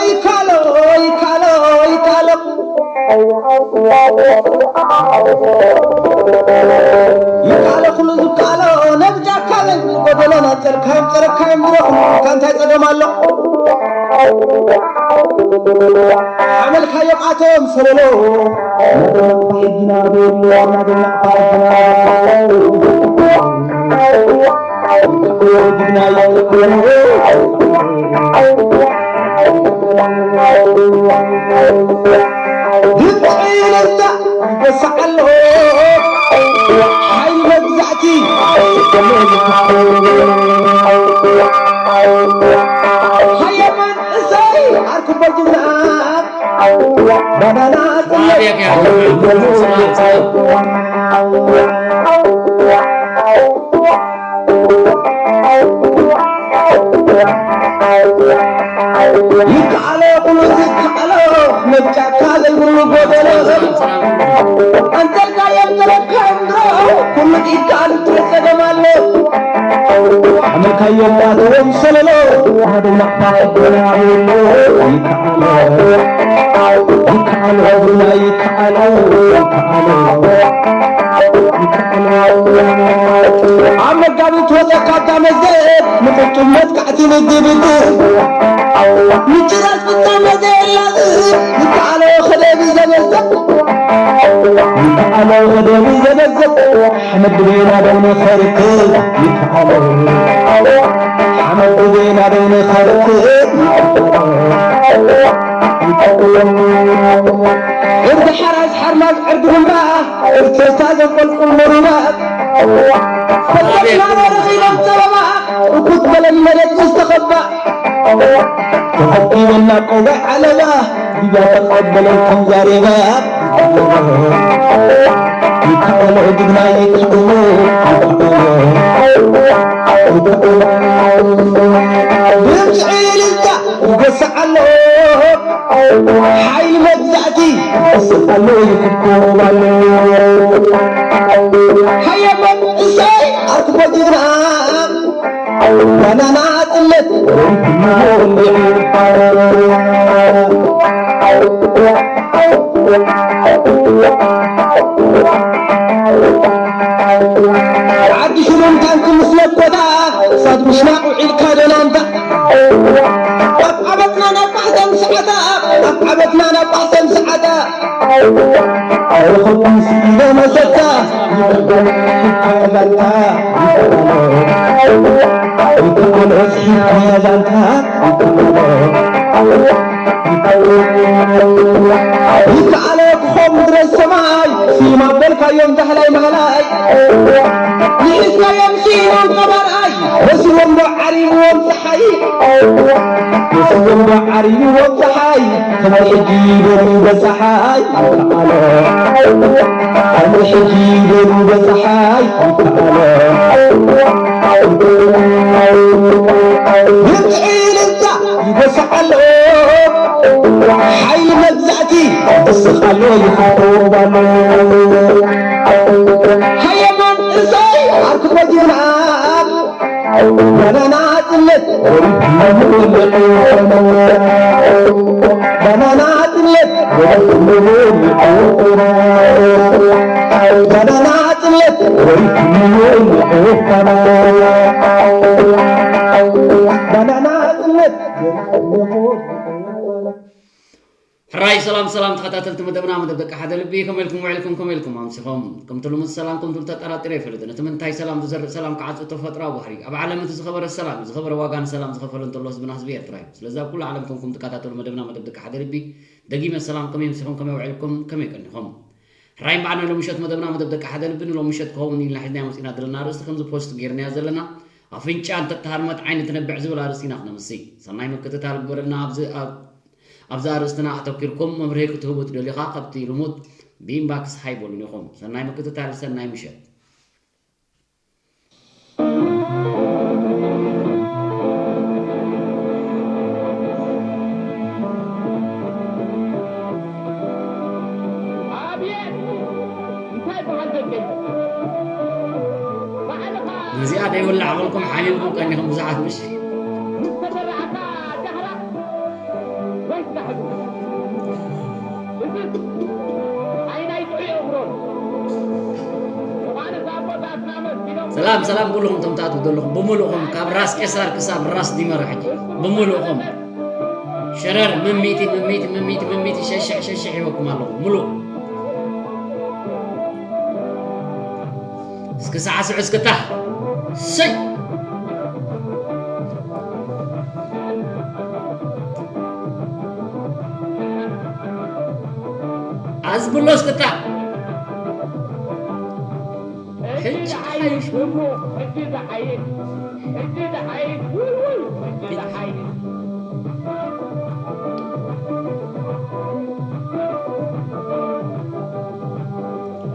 ይካሎ፣ ይካሎ፣ ይካሎ፣ ይካሎ። ይካሎ ኩሉ ዝካሎ፣ ነብጃ ካበን ጎደሎ ነጸልካዮም ጸረካዮም ብሎ፣ ካንታይ ጸገም ኣሎ? ሓመልካዮም ኣቶም ሰለሎ። ድምፂ ለዛ ይገስዕ ኣሎ። ሓይሊ መግዛእቲ ሃየ መንእሰይ ዓርኩ በጅና ባናና ጥለት ይከኣሎ ኩሉ ዝከኣሎ፣ መብጫካ ዘይብሉ ጎደሎ። ኣንተልካ የምተረካ እንድሮ፣ ኩሉ ኢድካ ኣንትረ ጸገም ኣሎ። ኣመልካ የምጣቶም ሰለሎ፣ ኣደና ባጎና ኣሎ። ይከኣሎ፣ ይከኣሎ፣ ይከኣሎ፣ ይከኣሎ። ኣብ መጋቢት ወጸካ እታ መዘት፣ ንፍጹም መጥቃዕቲ ንድብድብ። ምጭራስ ፍጻመ ዘየላዝብ፣ ይከኣሎ ከደቢ ዘበዘብ። ይከኣሎ ከደቢ ዘበዘብ፣ ሓመድ ቤላ ደው ንኸርክብ። ይከኣሎ፣ ሓመድ ቤላ ደው ንኸርክብ። ይከኣሎ፣ ይከኣሎ። እንተ ሓራስ ሓርማዝ ዕርዲ እምባ፣ እርተሳ ዘንቆልቁል መሩባ። ፈለጥና ረኺቦም ጸበባ፣ እኩት በለን መሬት ምስ ተኸባ። ተኸቢበና ቆውዕ ዓለባ፣ ሊብያ ተቐበለን ከም ዛሬባ። ይከኣሎ ጅግና ይከኣሎ፣ ይከኣሎ፣ ይከኣሎ። ድምፂ እልልታ ይገስዕ ኣሎ። ሓይሊ መግዛእቲ ይስቕ ኣሎ፣ ይኽኮብ ኣሎ። ሃየ መንእሰይ ኣርክቦ ጅግና፣ ባናና ጥለት ዓዲ ሽሉም ታንክ ምስ ነኮታ፣ እሳት ምሽናቕ ውዒልካ ደናንታ። ኣብ ዓመትና ናብ ማሕተም ሰዓታ፣ ኣብ ዓመትና ናብ ማሕተም ሰዓታ። ኣይረኸብኩም ስኢለ መሰታ፣ ይበልበል ሒድካያ ዛንታ። ይበልበል ሒድካያ ዛንታ። ይከኣለ ክኾም ድረስ ሰማይ፣ ሲማ በልካዮም ዳህላይ ማህላይ። ንሒዝካዮም ሲኢኖም ቀባርኣይ፣ ወሲዎም ዶ ዓሪምዎም ጸሓይ። ወሲዎም ዶ ዓሪምዎም ጸሓይ። ከም ሕጂ በሉ በጸሓይ። ይከኣሎ። ከም ሕጂ በሉ በጸሓይ። ይከኣሎ። ድምፂ እልልታ ይገስዕ ኣሎ። ሓይሊ መግዛእቲ ይስቕ ኣሎ፣ ይኸተብ ኣሎ። ሃየማን እሰይ ዓርኪ ወዲና፣ ባናና ጥለት፣ ባናና ጥለት፣ ባናና ጥለት፣ ባናና ጥለት። ሕራይ ሰላም ሰላም ተኸታተልቲ መደብና፣ መደብ ደቂ ሓደ ልቢ፣ ከመይ ኢልኩም ውዒልኩም፣ ከመይ ኢልኩም ኣምሲኹም? ከምቲ ልሙድ ሰላም ከምቲ ተጠራጢረ ይፈልጥ። ነቲ ምንታይ ሰላም ዝዘርእ ሰላም ክዓጹ ተፈጥሮኣዊ ባህሪ። ኣብ ዓለም እቲ ዝኸበረ ሰላም እዩ። ዝኸበረ ዋጋ ንሰላም ዝኸፈለ እንተሎ ህዝብና ህዝቢ ኤርትራ እዩ። ስለዚ ኣብ ኩሉ ዓለም ኮንኩም ትከታተሉ መደብና መደብ ደቂ ሓደ ልቢ፣ ደጊመ ሰላም፣ ከመይ ኣምሲኹም፣ ከመይ ውዒልኩም፣ ከመይ ቀኒኹም? ሕራይ እምበኣር ናይ ሎምሸት መደብና መደብ ደቂ ሓደ ልቢ ንሎምሸት ክኸውን ኢልና ሒዝናዮ መጺእና ዘለና ኣርእስቲ ከምዚ ፖስት ጌርናዮ ዘለና፣ ኣፍንጫ እንተተሃርመት ዓይኒ ትነብዕ ዝብል ኣርእስቲ ኢና ክነምሲ። ሰናይ ምክትታል ግበረልና። ኣብዚ ኣብ ኣብዚ ኣርእስትና ኣተኲርኩም መብርሂ ክትህቡ ትደልዩ ኸኣ፣ ካብቲ ልሙድ ብኢንባክስ ሃይ በሉኒ ኢኹም። ሰናይ ምክትታል፣ ሰናይ ምሸት። ኣብየት! እንታይ በሃል ነዚኣ ደይወላዕኹምኩም ሓሊልኩም ቀኒኹም ብዙሓት ምሽ። ሰላም ሰላም ኩልኹም ተምታቱ ዘለኹም ብምሉእኹም ካብ ራስ ቄሳር ክሳብ ራስ ዲመራ ሕጂ ብምሉእኹም ሸረር ምሚቲ ምሚቲ ምሚቲ ምሚቲ ሸሽሕ ሸሽሕ ይበኩም ኣለኹ ምሉእ። እስኪ ሳዕስዑ እስክታ። ሰይ ኣዝብሎ እስክታ። ሕጂ ሓይሽ እሞ ሕጂ ዝሓይሽ ሕጂ ዝሓይሽ ውይ ውይ ሕጂ ዝሓይሽ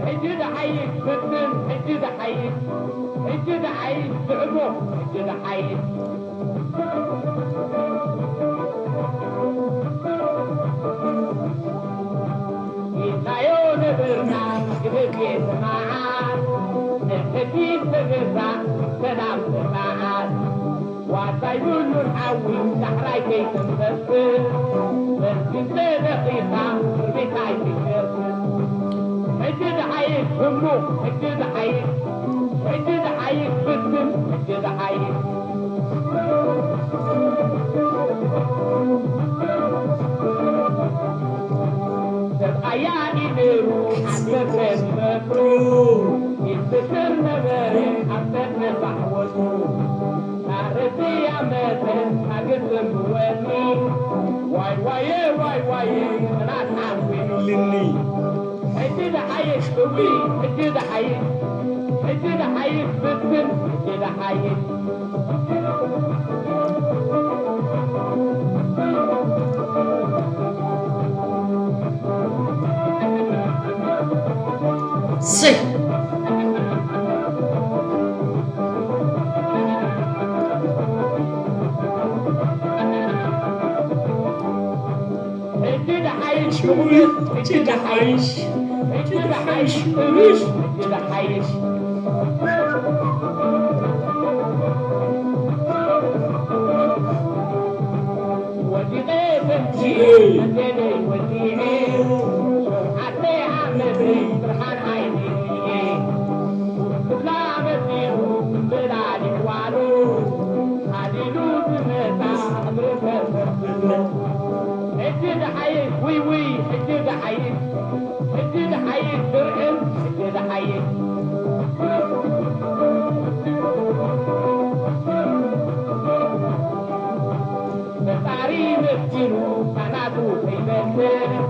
ሕጂ ዝሓይሽ ብድን ሕጂ ዝሓይሽ ሕጂ ዝሓይሽ ዝዕቦ ሕጂ ዝሓይሽ ኢልናዮ ነበርና ግብጽ የስማዓት ንሕጊ ተገዛእ ሰላም ስርዓት ዋዛ ይብሉን ሓዊ ዳሕራይ ከይትንበስብ በዚ እንተ ደቂኻ እርቢት ኣይትገርም ሕጂ ዝሓይሽ ህሙቕ ሕጂ ዝሓይሽ ሕጂ ዝሓይሽ ብስም ሕጂ ዝሓይሽ ሰብ ኣያኒ ነይሩ ዓሰርተ ዝመቱ ይብስር ነበረ ኣብ ሰነ ባሕወቱ ናረቲ ኣመተ ናግጥም ወኒ ዋይ ዋየ ዋይ ዋየ ምናት ዓዊ ልኒ ሕጂ ዝሓይሽ እዊ ሕጂ ዝሓይሽ ሕጂ ዝሓይሽ ብስም ሕጂ ዝሓይሽ ስይ ሕጂ ዝሓይሽ እውሽ ሕጂ ዝሓይሽ ሕጂ ዝሓይሽ እውሽ ሕጂ ዝሓይሽ ወዲቐ ተንኪኤ መደደይ ወዲኤ ሸውዓተ ዓመተይ ብርሃን ዓይነይ ርኤ ክብላ መጺኡ እምበላሊዕ ዋሉ ሓሊሉ ዝመጻ እምሪ ተሰብሎ ሕጂ ዝሓይሽ ውይ ውይ ሕጂ ዝሓይሽ ሕጂ ዝሓይሽ ስርዕን ሕጂ ዝሓይሽ ፈጣሪ መስኪኑ ካናቱ ከይበልዕ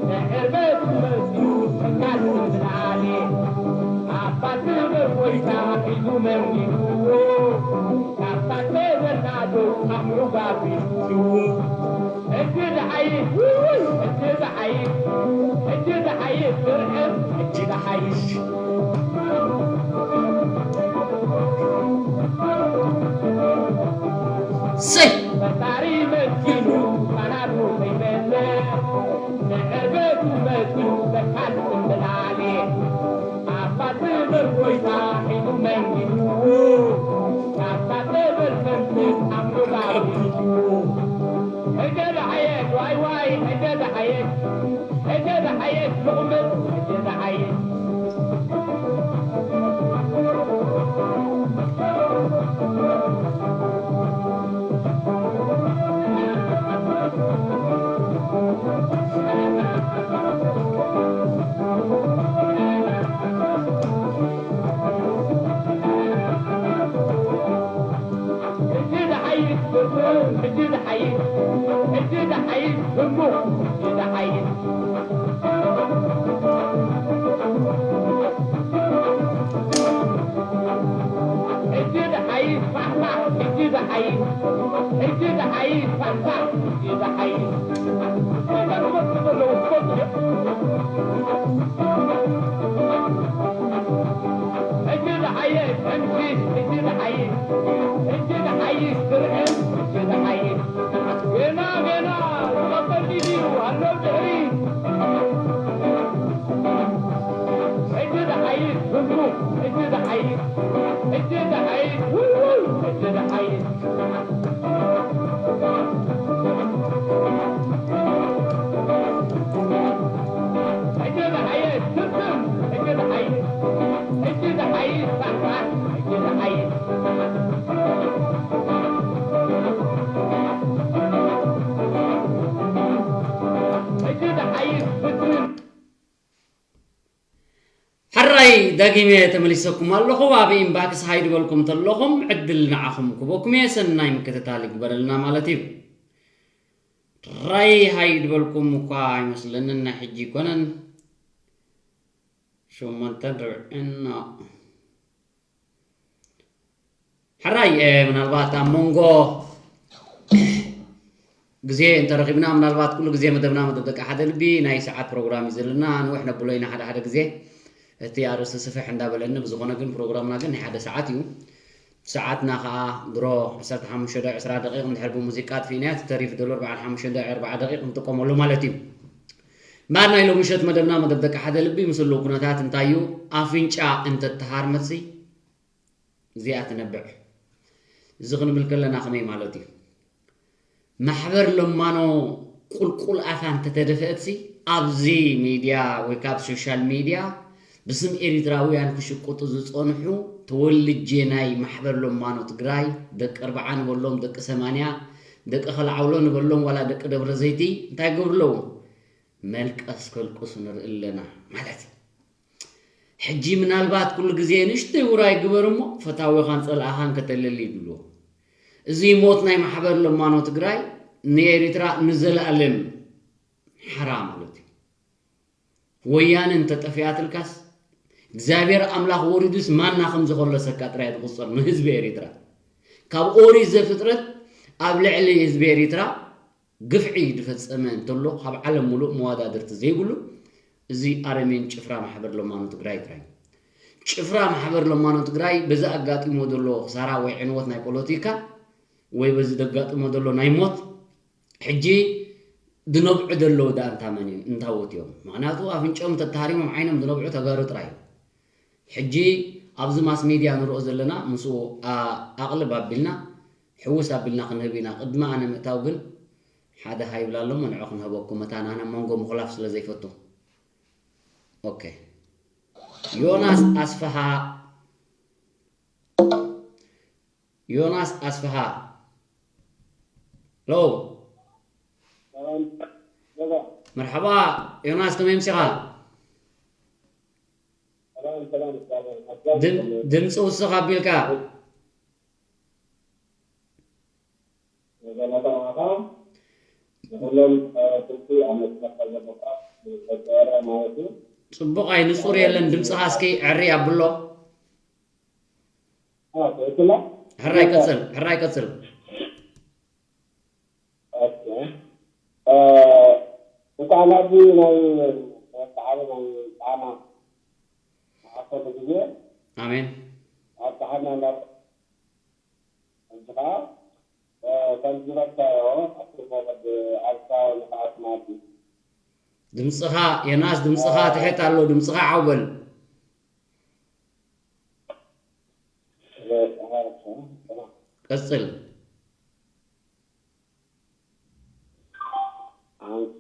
ንዕርበቱ መስኪኑ ተካሉ ዝለዓለ ኣባት ዝብል ጎይታ ሒዙ መንጊስዎ ካብታ ተዘናዶ ካብ ምዕጋብ ይስዎ ሕጂ ዝሓይሽ ውይ ሕጂ ዝሓይሽ ሕጂ ዝሓይሽ ስርዕን ሕጂ ዝሓይሽ ሰይ ፈጣሪ መስኪኑ ካናቱ ከይበልዕ ንዕርበቱ መስኪኑ ተካሉ እንተላለ ኣባት ዝብል ጎይታ ሒዙ መንጊስዎ ካብታ ተበል ፈንፍል ኣብ ምዕጋብ ይስዎ ሕጂ ዝሓይሽ ዋይ ዋይ ሕጂ ዝሓይሽ ሕጂ ዝሓይሽ ልቕምጥ ሕጂ ዝሓይሽ ሕጂ ዝሓይሽ ብርቱዕ ሕጂ ዝሓይሽ ሕጂ ዝሓይሽ ህሙቕ ሕጂ ዝሓይሽ ሕጂ ዝሓይሽ ፋሕፋሕ ሕጂ ዝሓይሽ ሕጂ ዝሓይሽ ፋሕፋሕ ሕጂ ዝሓይሽ እንታይ ክመጽእ ዘለዉ ትፈልጡ ድዮም? ሕጂ ዝሓይሽ ሕምሽሽ ሕጂ ዝሓይሽ ሕጂ ዝሓይሽ ስርዕን ሕጂ ዝሓይሽ ገና ገና ዝቐጸል ድዩ ኣሎ ድሕሪ ሕጂ ዝሓይሽ ህዝቡ ሕጂ ዝሓይሽ፣ ሕጂ ዝሓይሽ፣ ውይ፣ ውይ፣ ሕጂ ዝሓይሽ። ሕጂ ዝሓይሽ፣ ስስን፣ ሕጂ ዝሓይሽ፣ ሕጂ ዝሓይሽ፣ ሳሕሳሕ፣ ሕጂ ዝሓይሽ። ሕጂ ዝሓይሽ፣ ስስን። ሕራይ ዳጊመ ተመሊሰኩም ኣለኹ። ኣብ ኢምባክስ ሃይ ድበልኩም ተለኹም ዕድል ንዓኹም ክበኩም እየ። ሰናይ ምክትታል ይግበረልና ማለት እዩ። ሕራይ ሃይ ድበልኩም እኳ ኣይመስለንን፣ ናይ ሕጂ ይኮነን። ሸሞንተን ርብዕን፣ ኖ። ሕራይ፣ እ፣ ምናልባት ኣብ መንጎ ግዜ እንተረኺብና፣ ምናልባት ኩሉ ግዜ መደብና መደብ ደቂ ሓደ ልቢ ናይ ሰዓት ፕሮግራም እዩ ዘለና። ንውሕ ነብሎ ኢና ሓደ ሓደ ግዜ። እቲ ኣርእስቲ ስፍሕ እንዳበለኒ፣ ብዝኾነ ግን ፕሮግራምና ግን ናይ ሓደ ሰዓት እዩ። ሰዓትና ኸዓ ድሮ ዓሰርተ ሓሙሽተ ደቂቕ፣ ዕስራ ደቂቕ እንድሕር ብሙዚቃ ኣጥፊእናያ፣ እቲ ተሪፍ ዘሎ ኣርባዓን ሓሙሽተን ደቂቕ፣ ኣርባዓ ደቂቕ ንጥቀመሉ ማለት እዩ። እምበኣር ናይ ሎሚ ምሸት መደብና፣ መደብ ደቂ ሓደ ልቢ፣ ምስ ህልው ኩነታት እንታይ እዩ? ኣፍንጫ እንተተሃርመትሲ እዚኣ ትነብዕ። እዚ ክንብል ከለና ከመይ ማለት እዩ? ማሕበር ለማኖ ቁልቁል ኣፋ እንተተደፍአትሲ፣ ኣብዚ ሚድያ ወይ ካብ ሶሻል ሚድያ ብስም ኤሪትራውያን ክሽቅጡ ዝጸንሑ ተወልጄ ናይ ማሕበር ለማኖ ትግራይ፣ ደቂ ኣርብዓ ንበሎም፣ ደቂ ሰማንያ፣ ደቂ ከልዓውሎ ንበሎም፣ ዋላ ደቂ ደብረ ዘይቲ እንታይ ይገብሩ ኣለዉ? መልቀስ ከልቅሱ ንርኢ ኣለና ማለት እዩ። ሕጂ ምናልባት ኩሉ ግዜ ንእሽተይ ውራይ ግበር እሞ ፈታዊኻን ጸላእኻን ከተለሊ ይብልዎ። እዚ ሞት ናይ ማሕበር ለማኖ ትግራይ ንኤሪትራ ንዘለኣለም ሓራ ማለት እዩ። ወያነ እንተጠፊኣትልካስ፣ እግዚኣብሔር ኣምላኽ ወሪዱስ ማና ከም ዝኾለሰካ ጥራይ ዝቑጸር ንህዝቢ ኤሪትራ። ካብ ኦሪት ዘፍጥረት ኣብ ልዕሊ ህዝቢ ኤሪትራ ግፍዒ ዝፈጸመ እንተሎ፣ ካብ ዓለም ሙሉእ መዋዳድርቲ ዘይብሉ፣ እዚ ኣረሜን ጭፍራ ማሕበር ለማኖ ትግራይ ጥራይ። ጭፍራ ማሕበር ለማኖ ትግራይ በዚ ኣጋጢሞ ዘሎ ክሳራ ወይ ዕንወት ናይ ፖለቲካ፣ ወይ በዚ ዘጋጥሞ ዘሎ ናይ ሞት፣ ሕጂ ዝነብዑ ዘለዉ ደኣ እንታ መን እዩ፣ እንታዎት እዮም? ምኽንያቱ ኣፍንጭኦም ተተሃሪሞም ዓይኖም ዝነብዑ ተጋሩ ጥራይ እዮም። ሕጂ ኣብዚ ማስ ሚድያ ንርኦ ዘለና ምስኡ ኣ-፣ ኣቕልብ ኣቢልና፣ ሕውስ ኣቢልና ክንህብ ኢና። ቅድሚ ኣነ ምእታው ግን ሓደ ሃይ ይብላ ኣሎ፣ እሞ ንዑ ክንህበኩም፣ እታ ኣነ ኣብ መንጎ ምኹላፍ ስለ ዘይፈቱ። ኦኬ። ዮናስ ኣስፍሃ፣ ዮናስ ኣስፍሃ። ሎ። ሰላም፣ ጀባ። መርሓባ ዮናስ፣ ከመይ ምሲኻ? ሰላም፣ ሰላም፣ ሰላም። ድም-፣ ድምፂ ውስኽ ኣቢልካ። ንዘመተ ማታ ንኹሎም፣ እ፣ ስልቲ ኣብ መስመር ዘለካ፣ እ፣ ተቀየረ ማለት እዩ። ጽቡቕ፣ ኣይ ንጹር የለን ድምጽኻ፣ እስኪ ዕሪ ኣብሎ። አ፣ ትክክል ነው? ሕራይ ቀጽል፣ ሕራይ ቀጽል። ኦኬ። እ፣ እንኳዕ ናብዚ ናይ፣ ናይ ሰዓረ ናይ ጣዕማ መዓልቲ ግዜ ኣሜን። ኣብጽሓና እንዳ ሕጂ ኸዓ፣ እ፣ ከም ዝበልካዮ፣ ኣስርቦ ቅድ ኣልካ ንኽኣት ማለት እዩ። ድምፅኻ፣ ዮናስ፣ ድምፅኻ ትሕት ኣሎ፣ ድምፅኻ ዓው በል። እ፣ እ፣ እ፣ ቀፅል። ኣንስ-፣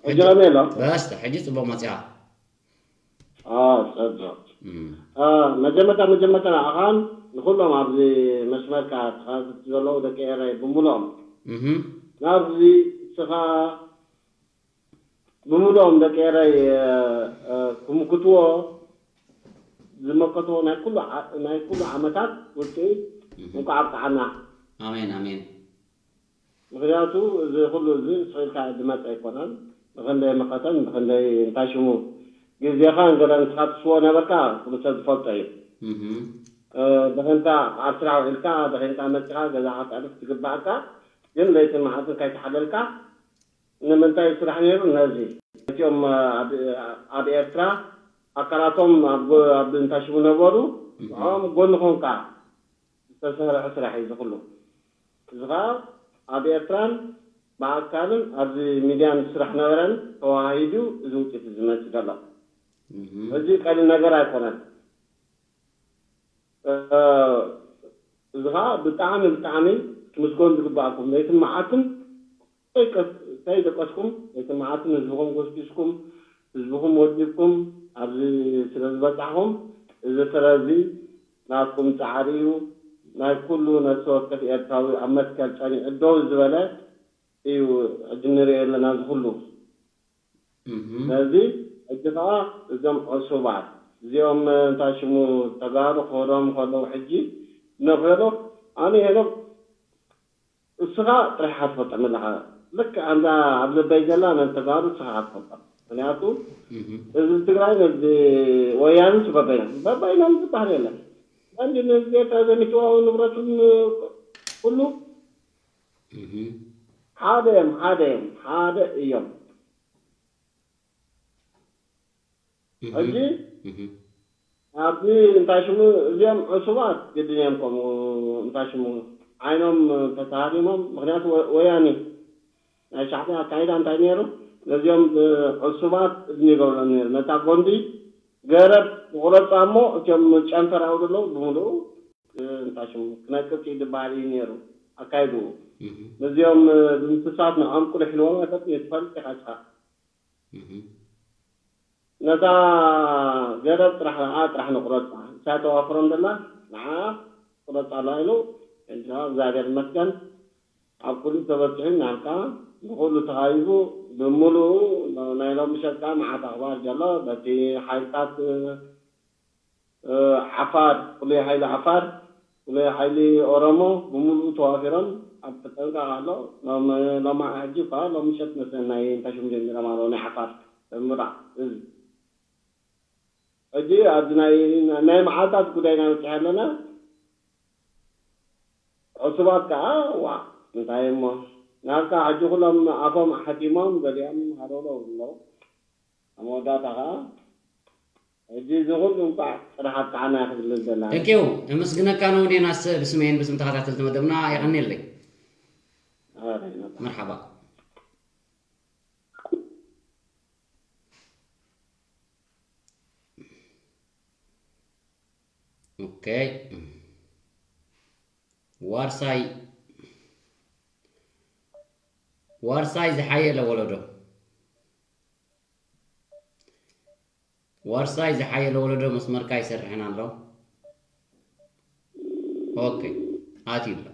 ሕጂ፣ ሕጂ ከመይ ኣሎ? በስተ፣ ሕጂ ፅቡቅ መፂኻ። አ፣ ጸብቕ። እም። አ፣ መጀመርታ፣ መጀመርታ ንዓኻን ንኹሎም ኣብዚ መስመርካ ተኸታተልቲ ዘለዉ ደቂ ኤረይ ብምሉኦም እህ። ናብዚ እስኻ ብምሉኦም ደቂ ኤረይ፣ እ፣ እ፣ ክምክትዎ ዝመከትዎ ናይ ኩሉ ዓ-፣ ናይ ኩሉ ዓመታት ውጽኢት እህ። እንቋዕ ኣብቅዓና። ኣሜን፣ ኣሜን። ምኽንያቱ እዚ ኩሉ እዚ ስቕ ኢልካ ዝመጸ ኣይኮነን። ብኽንደይ መኸተን፣ ብኽንደይ እንታይ ሽሙ ግዜኻን ገለ ንስኻ ትስዎ ነበርካ ኩሉ ሰብ ዝፈልጦ እዩ። እህ። እ፣ ደኺምካ ኣብ ስራሕ ውዒልካ፣ ደኺምካ መጺኻ ገዛኻ ክትዕርፍ ትግባእካ፣ ግን ለይትን መዓልትን ከይተሓለልካ ንምንታይ ስራሕ ነይሩ ነዚ እቲኦም ኣብ፣ ኣብ ኤርትራ ኣካላቶም ኣብ ጎ-፣ ኣብ እንታይ ሽሙ ነበሩ፣ እህ። ንዕኦም ጎኒ ኾንካ ዝተሰርሐ ስራሕ እዩ እዚ ኩሉ። እዚ ኸዓ ኣብ ኤርትራን ብኣካልን ኣብዚ ሚድያን ዝስራሕ ነበረን ተዋሃሂዱ እዚ ውፅኢት እዚ መፅእ ዘሎ። እዚ ቀሊል ነገር ኣይኮነን። እዚ ከዓ ብጣዕሚ ብጣዕሚ ክትምስገኑ ዝግባኣኩም፣ ለይትን መዓልትን ከይደቀስኩም፣ ለይትን መዓልትን ህዝብኹም ጎስጒስኩም፣ ህዝብኹም ወዲብኩም ኣብዚ ስለ ዝበፃሕኹም፣ እዚ ፍረ እዚ ናትኩም ፃዕሪ እዩ። ናይ ኩሉ ነፍሲ ወከፍ ኤርትራዊ ኣብ መስቀል ፀኒዑ ደው ዝበለ እዩ። ሕጂ ንሪኦ ኣለና እዚ ኩሉ። ስለዚ ሕጂ ከዓ እዞም ዕሱባት እዚኦም እንታይ ሽሙ ተጋሩ ክህሎም ከለዉ ሕጂ ንኽህሎ ኣነ ሄኖክ እስኻ ጥራሕ ኢኻ ትፈልጦም ኣለኻ። ልክዕ ኣንዛ ኣብ ልበይ ዘላ ነን ተጋሩ እስኻ ኢኻ ትፈልጦም። ምክንያቱ ህዝቢ ትግራይ ነዚ ወያነ በበይኖም በበይኖም ዝበሃል የለን። እንዲ ነዚ ኤርትራ ዘሚትዎ ንብረቱን ኩሉ ሓደ እዮም፣ ሓደ እዮም፣ ሓደ እዮም። ሕጂ ኣብዚ እንታይ ሽሙ እዚኦም ዕሱባት ግድን እዮም ከምኡ እንታይ ሽሙ ዓይኖም ተተሃሪሞም። ምክንያቱ ወ- ወያኒ ናይ ሻዕብያ ኣካይዳ እንታይ ነይሩ? ነዚኦም ዕሱባት እዝኒ ይገብሮም ነይሩ። ነታ ጎንዲ ገረብ ይቁረፃ እሞ እቲኦም ጨንፈር ኣብደለዉ ብምሉኡ እንታይ ሽሙ ክነቅፅ እዩ ዝበሃል እዩ ነይሩ ኣካይድኡ። ነዚኦም ብምስሳት ንዕኦም ቁልሕ ኢልዎም ኣይፈልጥን እየ ትፈልጥ ኢኻ እስኻ። ነታ ገረብ ጥራሕ ንዓ ጥራሕ ንቁረፃ እሳ ተዋፍሮም ደላ ንዓ ቁረፃ ኣላ ኢሉ እንዲኻ እግዚኣብሔር ይመስገን ኣብ ኩሉ ተበፂሑ ናልካ ንኩሉ ተኻይቡ ብምሉኡ ናይ ሎሚ ሸቃ መዓት ኣኽባር ጀሎ በቲ ሓይልታት ዓፋር ፍሉይ ሓይሊ ዓፋር ፍሉይ ሓይሊ ኦሮሞ ብምሉኡ ተዋፊሮም ኣብ ተጠንቀቕ ኣሎ። ሎሚ ሕጂ እኳ ሎሚ ሸት መስለኒ ናይ እንታይ ሽም ጀሚሮም ኣለዉ ናይ ዓፋር ምራቕ እዚ ሕጂ ኣብዚ ናይ ናይ መዓልታት ጉዳይ ኢና በፂሐ ኣለና። ዕሱባት ከዓ ዋ እንታይ እሞ ናብካ ሕጂ ኩሎም ኣፎም ኣሕቲሞም ገሊኦም ሃለውለው ኣለዉ። ኣብ መወዳእታ ከዓ ሕጂ እዚ ኩሉ እንኳዕ ፅራሕ ኣብቅዓና ክብል ዘለና። ተኪው ነመስግነካ ነው እኔ ናስ ብስሜን ብስም ተኸታተልቲ መደብና የቐኔለይ። መርሓባ። ኦኬ። ዋርሳይ ዋርሳይ ዝሓየለ ወለዶ። ዋርሳይ ዝሓየለ ወለዶ መስመርካ ይሰርሕን ኣሎ። ኦኬ ኣትዩ ኣሎ።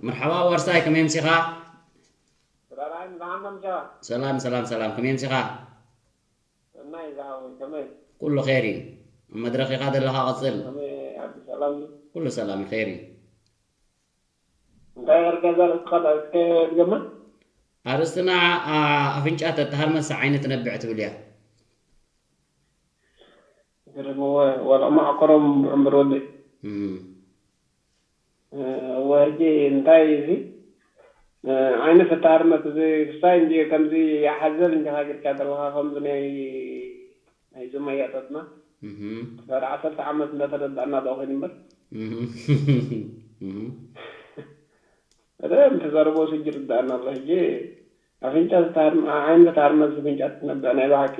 መርሓባ ዋርሳይ ከመይ ምሲኻ? ሰላም ሰላም ሰላም ከመይ ምሲኻ? ኩሉ ኸይር እዩ። ኣብ መድረኽ ኢኻ ዘለኻ ቀፅል። ኩሉ ሰላም እዩ ኸይር እዩ። እንታይ ኣርእስትና ኣፍንጫ ተተሃርመስ ዓይኒ ትነብዕ ትብል እያ። ግርም እወ ወላ ማዕኮሮም እምበር ወደይ እወ ሕጂ እንታይ እዚ ዓይኒ ፍታርመት እዚ ክሳይ እንዲ ከምዚ ይሓዘል እንዲኻ ግርካ ዘለኻ ከምዚ ናይ ናይዞም ኣያታትና ዳር ዓሰርተ ዓመት እንዳተረዳእና ዶ ኮይኑ እምበር ረ ምተዛረቦ ስጅ ርዳእና ኣሎ ሕጂ ኣፍንጫ ዝታርም ዓይኒ ዝታርመ ዝፍንጫ ትነብዕ ናይ ብሓቂ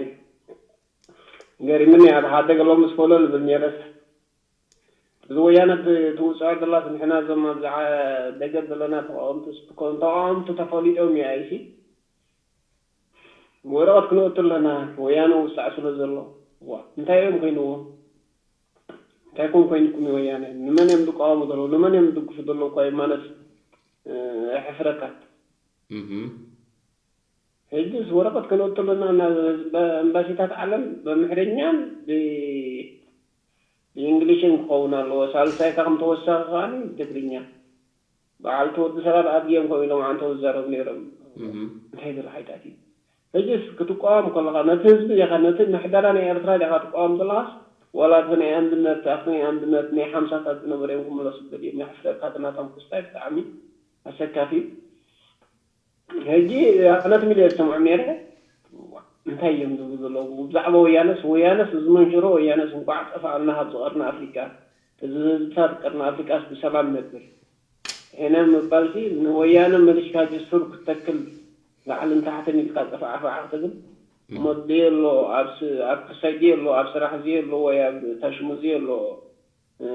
ገሪምኒ ኣብ ሓደ ገሎ ምስ ፈሎ ዝብል ነይረስ እዚ ወያነ ትውፅዖ ዘላስ ንሕና እዞም ኣብዚ ደገ ዘለና ተቃወምቲ ተቃወምቲ ተፈሊጦም እዩ ኣይሲ ወረቐት ክንወጡ ኣለና ወያነ ውፃዕ ስለ ዘሎ ዋ እንታይ እዮም ኮይንዎም እንታይ ኮን ኮይንኩም ወያነ ንመን እዮም ዝቃወሙ ዘለዉ ንመን እዮም ዝድግፉ ዘለዉ እኳ ማለት ሕፍረካ ሕጅስ ወረቐት ከነወጥለና ናብ ህዝበ ኤምባሲታት ዓለም ብምሕርኛን ብእንግሊሽን ክኸውን ኣለዎ። ሳልሳይ እታ ከም ተወሳኺ ከኣ ብትግርኛ። በዓልቲ ወዲ ሰላም ኣድጊ እዮም ከምኡ ኢሎም ኣንተው ዝዛረቡ ነይሮም። እንታይ ዝብል ሓይጣት እዩ? ሕጅስ ክትቃወም ከለኻ ነቲ ህዝቢ ዲኻ ነቲ ምሕደራ ናይ ኤርትራ ዲኻ ትቃወም ዘለኻስ ዋላ እቲ ናይ ኣንድነት ኣብቲ ናይ ኣንድነት ናይ ሓምሳታት ዝነበሩ እዮም ክምለሱ ዝደልዩ እዮም። የሕፍረካ እቲ ናቶም ክስታይ ብጣዕሚ ኣሰካፊ እዩ። ሕጂ ኣነቲ ሚድያ ዝሰምዖም ነይረ እንታይ እዮም ዝብሉ ዘለዉ ብዛዕባ ወያነስ ወያነስ እዚ መንሽሮ ወያነስ እንኳዕ ጠፋኣልና ካብዚ ቀርኒ ኣፍሪቃ እዚ ህዝብታት ቀርኒ ኣፍሪቃስ ብሰላም ነብር ሕነ ምባልሲ ንወያነ መሊስካ ጅሱር ክትተክል ላዕልን ታሕትን ኢልካ ጸፋዕፋዕ ክትብል እሞ ድየ ኣሎ ኣብ ስ- ኣብ ክሳይ ድየ ኣሎ ኣብ ስራሕ ድየ ኣሎ ወይ ኣብ ታሽሙ ድየ ኣሎ እ፣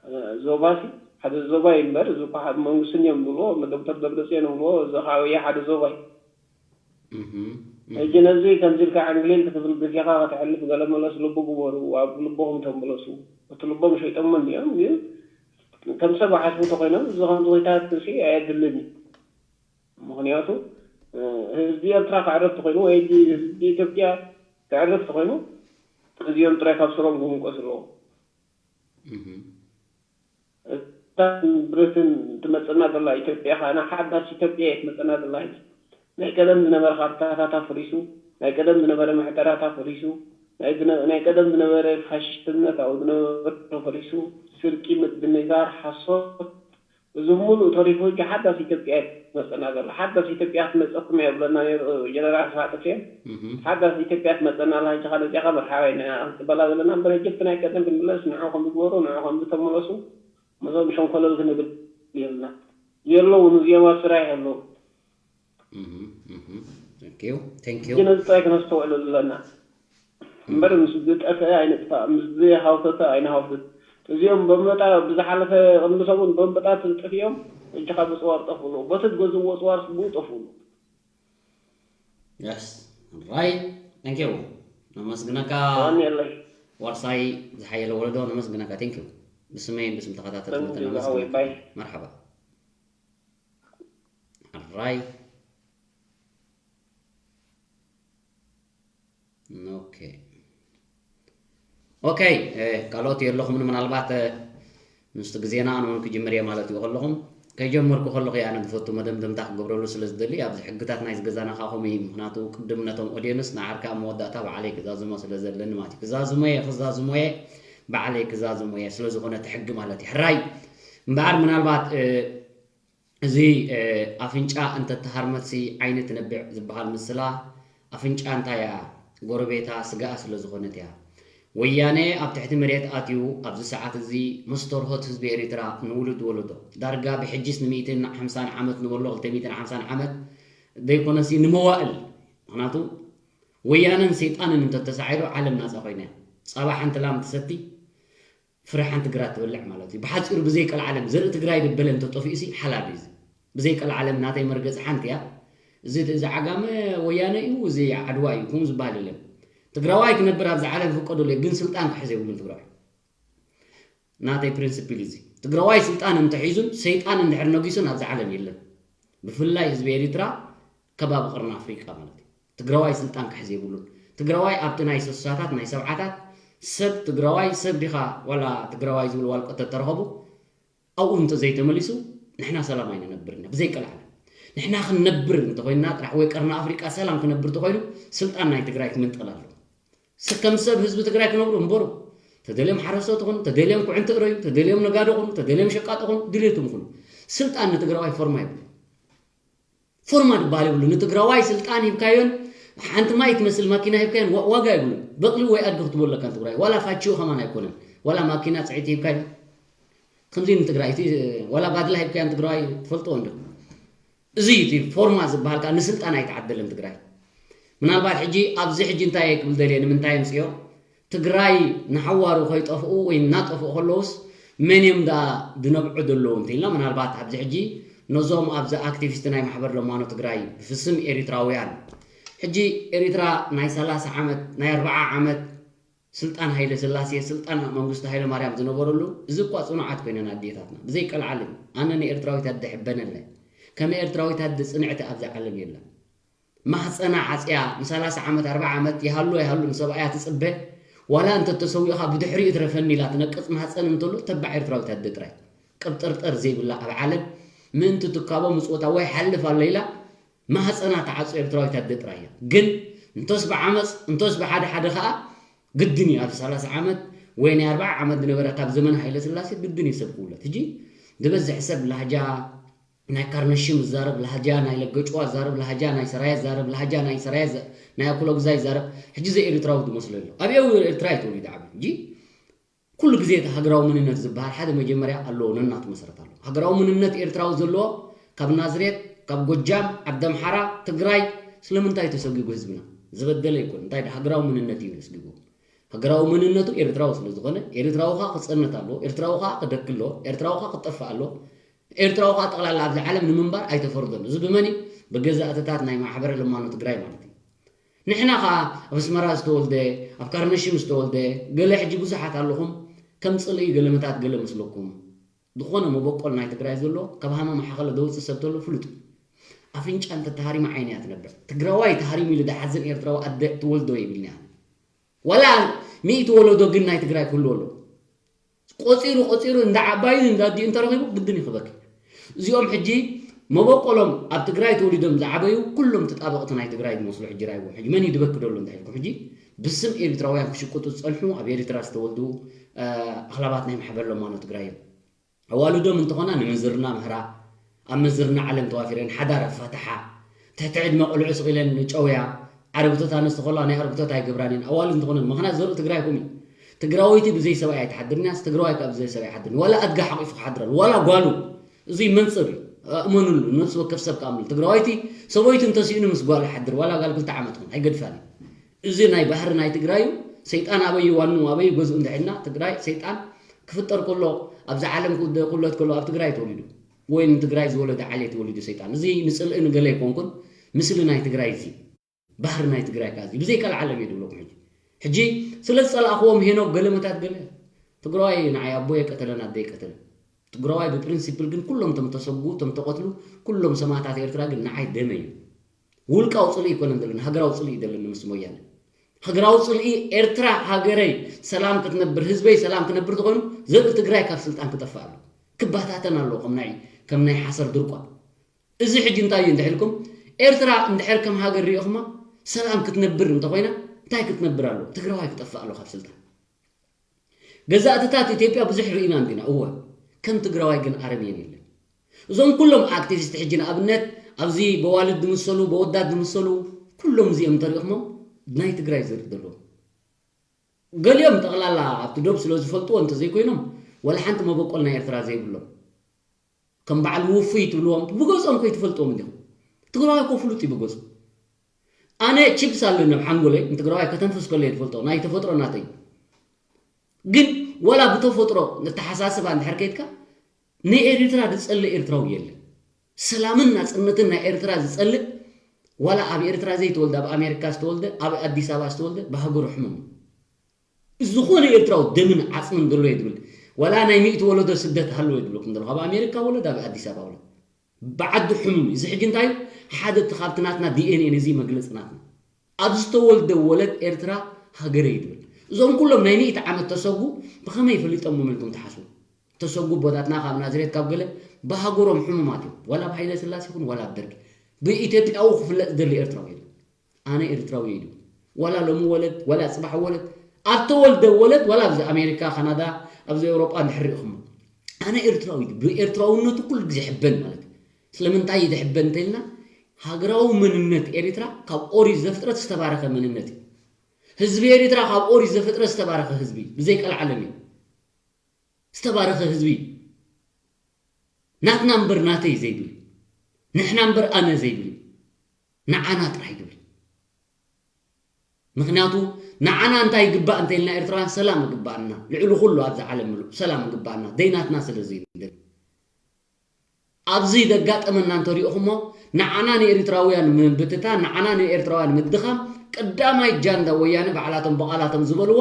እ፣ ዞባሲ ሓደ ዞባ እዩ እምበር እዚ እኮ ሓደ መንግስትን እዮም ዝብልዎ ዶክተር ደብረፅዮን ይብልዎ እዚ ከዓ ወያ ሓደ ዞባ እዩ ሕጂ ነዚ ከምዚ ኢልካ ዕንግሊል ክትብል ግዜኻ ከተሕልፍ ገለ መለስ ልቡ ግበሩ ኣብ ልቦኹም ተመለሱ እቲ ልቦም ሸይጦሞ እንዲኦም ግን ከም ሰብ ሓስቡ ተኮይኖም እዚ ከምዚ ኮይታት ሲ ኣየድልን እዩ ምክንያቱ ህዝቢ ኤርትራ ክዕረፍ ተኮይኑ ወይ ህዝቢ ኢትዮጵያ ክዕረፍ ተኮይኑ እዚኦም ጥራይ ካብ ስሮም ክምንቀሱ ኣለዎም እታ ብረትን ትመፀና ዘላ ኢትዮጵያ ከዓና ሓዳስ ኢትዮጵያ እየ ትመፀና ዘላ ናይ ቀደም ዝነበረ ካርታታት ኣፍሪሱ ናይ ቀደም ዝነበረ ምሕደራታት ኣፍሪሱ ናይ ቀደም ዝነበረ ፋሽስትነት ኣብኡ ዝነበረ ፈሪሱ ስርቂ ምድንጋር ሓሶት እዚ ሙሉእ ተሪፉ ሕጂ ሓዳስ ኢትዮጵያ እየ ትመፀና ዘላ ሓዳስ ኢትዮጵያ ክትመፀኩም እየ ብለና ነይሩ ጀነራል ስብሓት ኤፍሬም ሓዳስ ኢትዮጵያ ትመፀና ኣላ ሕጂ ካልእ ዚኣኻ መርሓባ ኢና ክንቅበላ ዘለና እምበር ሕጂ እቲ ናይ ቀደም ክንምለስ ንዑ ከም ዝግበሩ ንዑ ከም ዝተመለሱ ምስኦም ሸንኮለል ክንብል የብልና የለውን እዚኦም ኣብ ስራሕ የለውን ግን እዚ ጥራይ ክነስተውዕለሉ ኣለና እምበር ምስ ዝጠፍአ ኣይንጥፋእ ምስ ዝሃውተተ ኣይንሃውትት እዚኦም በመጣ ብዝሓለፈ ቅድሚ ሰሙን በመጣ ጥፊኦም እጅኻ ብፅዋር ጠፍሉ በቲ ዝገዝእዎ ፅዋር ብኡ ጠፍሉ ራይ ንኪው ነመስግነካ ዋኒ ኣለይ ዋርሳይ ዝሓየለ ወለዶ ነመስግነካ ቴንኪው ብስመይን ብስም ተኸታተልቲ መጠን ነመስግነካ መርሓባ ራይ ኦኬ ኦኬ ካልኦት የለኹምን ምናልባት ምስቲ ግዜና ኣነ እውን ክጅምር እየ ማለት እዩ ከለኹም ከይጀመርኩ ከለኹ እየ ኣነ ዝፈቱ መደምደምታ ክገብረሉ ስለ ዝደሊ ኣብዚ ሕግታት ናይዚ ገዛና ከዓ ከምኡ እዩ ምክንያቱ ቅድም ነቶም ኦድየንስ ንዓርካ ኣብ መወዳእታ ባዕለይ ክዛዝሞ ስለ ዘለኒ ማለት እዩ ክዛዝሞ እየ ክዛዝሞ እየ ባዕለይ ክዛዝሞ እየ ስለ ዝኾነ እቲ ሕጊ ማለት እዩ ሕራይ እምበኣር ምናልባት እዚ ኣፍንጫ እንተተሃርመትሲ ዓይኒ ትነብዕ ዝበሃል ምስላ ኣፍንጫ እንታይ እያ ጎረቤታ ስጋኣ ስለ ዝኾነት እያ ወያነ ኣብ ትሕቲ መሬት ኣትዩ ኣብዚ ሰዓት እዚ መስተርሆት ህዝቢ ኤሪትራ ንውሉድ ወለዶ ዳርጋ ብሕጂስ ን ሚእትን ሓምሳን ዓመት ንበሎ ክልተ ሚእትን ሓምሳን ዓመት ዘይኮነሲ ንመዋእል ምክንያቱ ወያነን ሰይጣንን እንተተሳዒሩ ዓለም ናፃ ኮይና እያ ፃባ ሓንቲ ላም ትሰቲ ፍረ ሓንቲ ግራት ትበልዕ ማለት እዩ። ብሓፂሩ ብዘይ ቀልዓለም ዘርኢ ትግራይ ደበለ እንተጠፊኡ ሲ ሓላል እዩ። ብዘይ ቀልዓለም ናተይ መርገፂ ሓንቲ እያ። እዚ እዚ ዓጋመ ወያነ እዩ፣ እዚ ዓድዋ እዩ፣ ከምኡ ዝበሃል የለን። ትግራዋይ ክነብር ኣብዚ ዓለም ይፍቀደሉ እዩ፣ ግን ስልጣን ክሕዝ የብሉን ትግራዋይ። ናተይ ፕሪንስፕል እዚ ትግራዋይ ስልጣን እንተሒዙን ሰይጣን እንድሕር ነጊሱን ኣብዚ ዓለም የለን። ብፍላይ ህዝቢ ኤሪትራ ከባቢ ቀርኒ ኣፍሪቃ ማለት እዩ። ትግራዋይ ስልጣን ክሕዝ የብሉን። ትግራዋይ ኣብቲ ናይ ስሳታት ናይ ሰብዓታት ሰብ ትግራዋይ ሰብ ዲኻ ዋላ ትግራዋይ ዝብል ዋልቆ ተተረኸቡ ኣብኡ እንተዘይተመሊሱ ንሕና ሰላም ኣይንነብርን ኢና ብዘይ ቀልዓለም ንሕና ክንነብር እንተኮይንና ጥራሕ ወይ ቀርኒ ኣፍሪቃ ሰላም ክነብር ተኮይኑ ስልጣን ናይ ትግራይ ክምንጠል ኣለዎ ከም ሰብ ህዝቢ ትግራይ ክነብሩ እምበሩ ተደልዮም ሓረስቶት ኹኑ ተደልዮም ኩዕንቲ እረዩ ተደልዮም ነጋዶ ኹኑ ተደልዮም ሸቃጦ ኹኑ ድሌትም ኹኑ ስልጣን ንትግራዋይ ፎርማ ይብሉ ፎርማ ዝበሃል የብሉ ንትግራዋይ ስልጣን ሂብካዮን ሓንቲ ማይ ትመስል ማኪና ሂብካዮን ዋጋ የብሉን በቅሊ ወይ ኣድጊ ክትቦለካ ንትግራይ ዋላ ፋችዮ ከማን ኣይኮነን ዋላ ማኪና ፅዕቲ ሂብካዮ ከምዚ ንትግራይ ዋላ ባድላ ሂብካዮ ንትግራዋይ ትፈልጥዎ እንዶ እዚ እቲ ፎርማ ዝበሃል ከዓ ንስልጣን ኣይተዓደለን ትግራይ ምናልባት ሕጂ ኣብዚ ሕጂ እንታይ ክብል ደልየ ንምንታይ ምፅዮ ትግራይ ንሓዋሩ ከይጠፍኡ ወይ እናጠፍኡ ከለውስ መን እዮም ደኣ ዝነብዑ ዘለዉ እንተኢልና ምናልባት ኣብዚ ሕጂ ነዞም ኣብዚ ኣክቲቪስት ናይ ማሕበር ለማኖ ትግራይ ብፍስም ኤሪትራውያን ሕጂ ኤሪትራ ናይ ሰላሳ ዓመት ናይ ኣርባዓ ዓመት ስልጣን ሃይለ ስላሴ ስልጣን መንግስቱ ሃይለ ማርያም ዝነበረሉ እዚ እኳ ፅኑዓት ኮይነን ኣዴታትና ብዘይ ቀልዓለም ኣነ ንኤርትራዊት ኣደ ሕበነለ ከም ኤርትራዊት ኣደ ፅንዕቲ ኣብዚ ዓለም የለን ማህፀና ዓፅያ ንሰላሳ ዓመት ኣርባዓ ዓመት ይሃሉ ኣይሃሉ ንሰብኣያ ትፅበ ዋላ እንተተሰዊእኻ ብድሕሪኡ ትረፈኒ ኢላ ትነቅፅ ማህፀን እንተሎ ተባዕ ኤርትራዊት ኣደ ጥራይ ቅብጥርጥር ዘይብላ ኣብ ዓለም ምእንቲ ትካቦ ምፅወታ ወይ ሓልፍ ኣሎ ኢላ ማህፀና ተዓፁ ኤርትራዊት ኣደ ጥራይ እያ ግን እንቶስ ብዓመፅ እንቶስ ብሓደ ሓደ ከዓ ግድን እዩ ኣብዚ ሰላሳ ዓመት ወይ ናይ ኣርባዓ ዓመት ዝነበረ ካብ ዘመን ሃይለ ስላሴ ግድን እዩ ሰብ ክውለድ ሕጂ ዝበዝሕ ሰብ ላህጃ ናይ ካርነሽም ዝዛረብ ላህጃ ናይ ለገጭዋ ዝዛረብ ላህጃ ናይ ሰራየ ዝዛረብ ላህጃ ናይ ሰራየ ናይ ኣኩለጉዛይ ዝዛረብ ሕጂ ዘ ኤርትራዊ ዝመስሎ ኣሎ ኣብየው ኤርትራ እዩ ተወሊዱ ዓቢ እንጂ ኩሉ ግዜ እቲ ሃገራዊ መንነት ዝበሃል ሓደ መጀመርያ ኣለዎ፣ ነናቱ መሰረት ኣለዎ። ሃገራዊ መንነት ኤርትራዊ ዘለዎ ካብ ናዝሬት፣ ካብ ጎጃም፣ ዓዲ ኣምሓራ፣ ትግራይ፣ ስለምንታይ ተሰጊጉ ህዝብና? ዝበደለ ይኮን፣ እንታይ ሃገራዊ መንነት እዩ ነስጊጉ? ሃገራዊ መንነቱ ኤርትራዊ ስለ ዝኾነ፣ ኤርትራዊ ኸዓ ክጸንት ኣለዎ፣ ኤርትራዊ ኸዓ ክደኪ ኣለዎ፣ ኤርትራዊ ኸዓ ክጠፍእ ኣለዎ፣ ኤርትራዊ ኸዓ ጠቕላላ ኣብዚ ዓለም ንምንባር ኣይተፈርዶን። እዚ ብመን እዩ? ብገዛእትታት ናይ ማሕበረ ለማኖ ትግራይ ማለት እዩ። ንሕና ኸዓ ኣብ ኣስመራ ዝተወልደ፣ ኣብ ካርነሽም ዝተወልደ፣ ገለ ሕጂ ብዙሓት ኣለኹም፣ ከም ጽልኢ ገለመታት ገለ መስለኩም። ዝኾነ መበቆል ናይ ትግራይ ዘሎ ካብ ሃመ ማሓኸለ ደውፅእ ሰብ ተሎ ፍሉጥ እዩ። ኣፍንጫ እንተተሃሪማ ዓይኒ እያ ትነብዕ። ትግራዋይ ተሃሪሙ ኢሉ ድሓዝን ኤርትራዊ ኣደ ትወልዶ የብልኒ ኣነ። ዋላ ሚእቲ ወለዶ ግን ናይ ትግራይ ክህሉ ኣሎ። ቆፂሩ ቆፂሩ እንዳ ዓባይን እንዳ ኣዲኡ እንተረኺቡ ግድን ይኽበኪ። እዚኦም ሕጂ መበቆሎም ኣብ ትግራይ ተወሊዶም ዝዓበዩ ኩሎም ተጣበቕቲ ናይ ትግራይ ዝመስሉ ሕጂ ራይዎም። ሕጂ መን እዩ ዝበኪ ደሎ እንተ ኢልኩም ሕጂ ብስም ኤሪትራውያን ክሽቅጡ ዝፀንሑ ኣብ ኤሪትራ ዝተወልዱ ኣኽላባት ናይ ማሕበር ለማኖ ትግራይ እዮም። ኣዋልዶም እንተኾና ንምዝርና ምህራ ኣብ ምዝርና ዓለም ተዋፊረን ሓዳር ኣፋትሓ ትሕቲ ዕድመ ቆልዑ ስቕ ኢለን ጨውያ ኣረግቶት ኣነስቲ ከለዋ ናይ ኣረግቶት ኣይገብራን እየን ኣዋልድ እንተኾነን ምኽንያት ዘርኢ ትግራይ ኹም እዩ። ትግራወይቲ ብዘይ ሰብኣይ ኣይትሓድርን እያስ ትግራዋይ ከዓ ብዘይ ሰብኣይ ኣይሓድርን ዋላ ኣድጋ ሓቂፉ ክሓድረን ዋላ ጓሉ እዙይ መንፅር እዩ። እመኑሉ ነብሲ ወከፍ ሰብ ከኣምኑሉ ትግራዋይቲ ሰበይቱ እንተስኢኑ ምስ ጓሉ ይሓድር ዋላ ጋል ክልተ ዓመት ኹን ኣይገድፋን እዩ። እዚ ናይ ባህሪ ናይ ትግራይ እዩ። ሰይጣን ኣበይ ዋኑ ኣበይ ገዝኡ እንድሕና ትግራይ ሰይጣን ክፍጠር ከሎ ኣብዚ ዓለም ክውደ- ክውለድ ከሎ ኣብ ትግራይ ተወሊዱ ወይ ንትግራይ ዝወለደ ዓሌት ተወሊዱ ሰይጣን እዚ ንፅልኢ ንገለ ኣይኮንኩን። ምስሊ ናይ ትግራይ እዚ ባህሪ ናይ ትግራይ ከዓ እዚ ብዘይ ካልዓለም እየ ድብለኩም ሕጂ ሕጂ ስለ ዝፀላእክዎም ሄኖ ገለመታት ገለ ትግራዋይ ንዓይ ኣቦ የቀተለን ኣደ የቀተለን ትግራዋይ ብፕሪንሲፕል ግን ኩሎም ቶም ተሰጉ ቶም ተቐትሉ ኩሎም ሰማእታት ኤርትራ ግን ንዓይ ደመ እዩ። ውልቃዊ ፅልኢ ይኮነን ዘለና ሃገራዊ ፅልኢ ደለኒ ምስ ወያነ። ሃገራዊ ፅልኢ ኤርትራ ሃገረይ ሰላም ክትነብር ህዝበይ ሰላም ክነብር ተኾይኑ ዘርኢ ትግራይ ካብ ስልጣን ክጠፍእ ኣሎ። ክባታተን ኣሎ ከም ናይ ከም ናይ ሓሰር ድርቋ። እዚ ሕጂ እንታይ እዩ እንድሕልኩም ኤርትራ እንድሕር ከም ሃገር ሪኢኹማ ሰላም ክትነብር እንተኾይና እንታይ ክትነብር ኣሎ ትግራዋይ ክጠፍእ ኣሎ ካብ ስልጣን። ገዛእትታት ኢትዮጵያ ብዙሕ ርኢና እንዲና እወ ከም ትግራዋይ ግን ኣረምየን የለን። እዞም ኩሎም ኣክቲቪስት ሕጂ ንኣብነት ኣብዚ በዋልድ ዝምሰሉ በወዳት ዝምሰሉ ኩሎም እዚኦም እንተሪእኹሞም ናይ ትግራይ ዘርኢ ዘለዎም ገሊኦም ጠቕላላ ኣብቲ ዶብ ስለ ዝፈልጥዎ እንተዘይኮይኖም ወላ ሓንቲ መበቆል ናይ ኤርትራ ዘይብሎም ከም በዓል ውፉይ ትብልዎም ብገጾም ከይትፈልጥዎም እንዲኹም። ትግራዋይ እኮ ፍሉጥ እዩ ብገጹ። ኣነ ቺፕስ ኣለኒ ኣብ ሓንጎለይ ንትግራዋይ ከተንፍስ ከሎ እየ ዝፈልጦ ናይ ተፈጥሮ ናተይ። ግን ወላ ብተፈጥሮ ንተሓሳስባ እንድሕር ከይድካ ንኤሪትራ ዝጸልእ ኤርትራዊ የለን። ሰላምን ናጽነትን ናይ ኤርትራ ዝጸልእ ዋላ ኣብ ኤርትራ ዘይተወልደ ኣብ ኣሜሪካ ዝተወልደ ኣብ ኣዲስ ኣበባ ዝተወልደ ብሃገሩ ሕሙም እዩ። ዝኾነ ኤርትራዊ ደምን ዓፅምን ዘሎ እየ ዝብል ዋላ ናይ ሚእቲ ወለዶ ስደት ሃለወ ዝብለኩም ዘለኹ ኣብ ኣሜሪካ ወለድ ኣብ ኣዲስ ኣበባ ወለድ ብዓዱ ሕሙም እዩ። እዚ ሕጂ እንታይ እዩ ሓደ እቲ ካብቲ ናትና ዲኤንኤ ነዚ መግለፂ ናትና ኣብ ዝተወልደ ወለድ ኤርትራ ሃገረ እዩ ዝብል። እዞም ኩሎም ናይ ሚእቲ ዓመት ተሰጉ ብኸመይ ፈሊጦም ኢልኩም ትሓስቡ? ተሰጉ ኣቦታትና ካብ ናዝሬት ካብ ገለ ብሃገሮም ሕሙማት እዮም። ዋላ ኣብ ሃይለ ስላሴ ይኹን ዋላ ኣብ ደርጊ ብኢትዮጵያዊ ክፍለጥ ዝደሊ ኤርትራዊ የለን። ኣነ ኤርትራዊ እየ ኢሉ ዋላ ሎሚ ወለድ ዋላ ፅባሕ ወለድ ኣብ ተወልደ ወለድ ዋላ ኣብዚ ኣሜሪካ ካናዳ ኣብዚ ኤውሮጳ እንድሕር ርኢኹሞ ኣነ ኤርትራዊ ኢሉ ብኤርትራውነቱ ኩሉ ግዜ ሕበን ማለት እዩ። ስለምንታይ እዩ ዝሕበን እንተኢልና ሃገራዊ መንነት ኤሪትራ ካብ ኦሪት ዘፍጥረት ዝተባረኸ መንነት እዩ። ህዝቢ ኤሪትራ ካብ ኦሪት ዘፍጥረት ዝተባረኸ ህዝቢ እዩ። ብዘይ ቀልዓለም እዩ ዝተባረኸ ህዝቢ እዩ። ናትና እምበር ናተይ ዘይብል እዩ። ንሕና እምበር ኣነ ዘይብል እዩ። ንዓና ጥራይ ይብል። ምኽንያቱ ንዓና እንታይ ይግባእ እንተኢልና ኤርትራውያን ሰላም ይግባኣና። ልዕሊ ኩሉ ኣብዚ ዓለም ምሉእ ሰላም ይግባኣና። ደይናትና ስለ ዘይንደሊ ኣብዚ ዘጋጠመና እንተሪእኹሞ ንዓና ንኤሪትራውያን ምብትታን ንዓና ንኤርትራውያን ምድኻም ቀዳማይ ጃንዳ ወያነ ባዕላቶም ብቓላቶም ዝበልዎ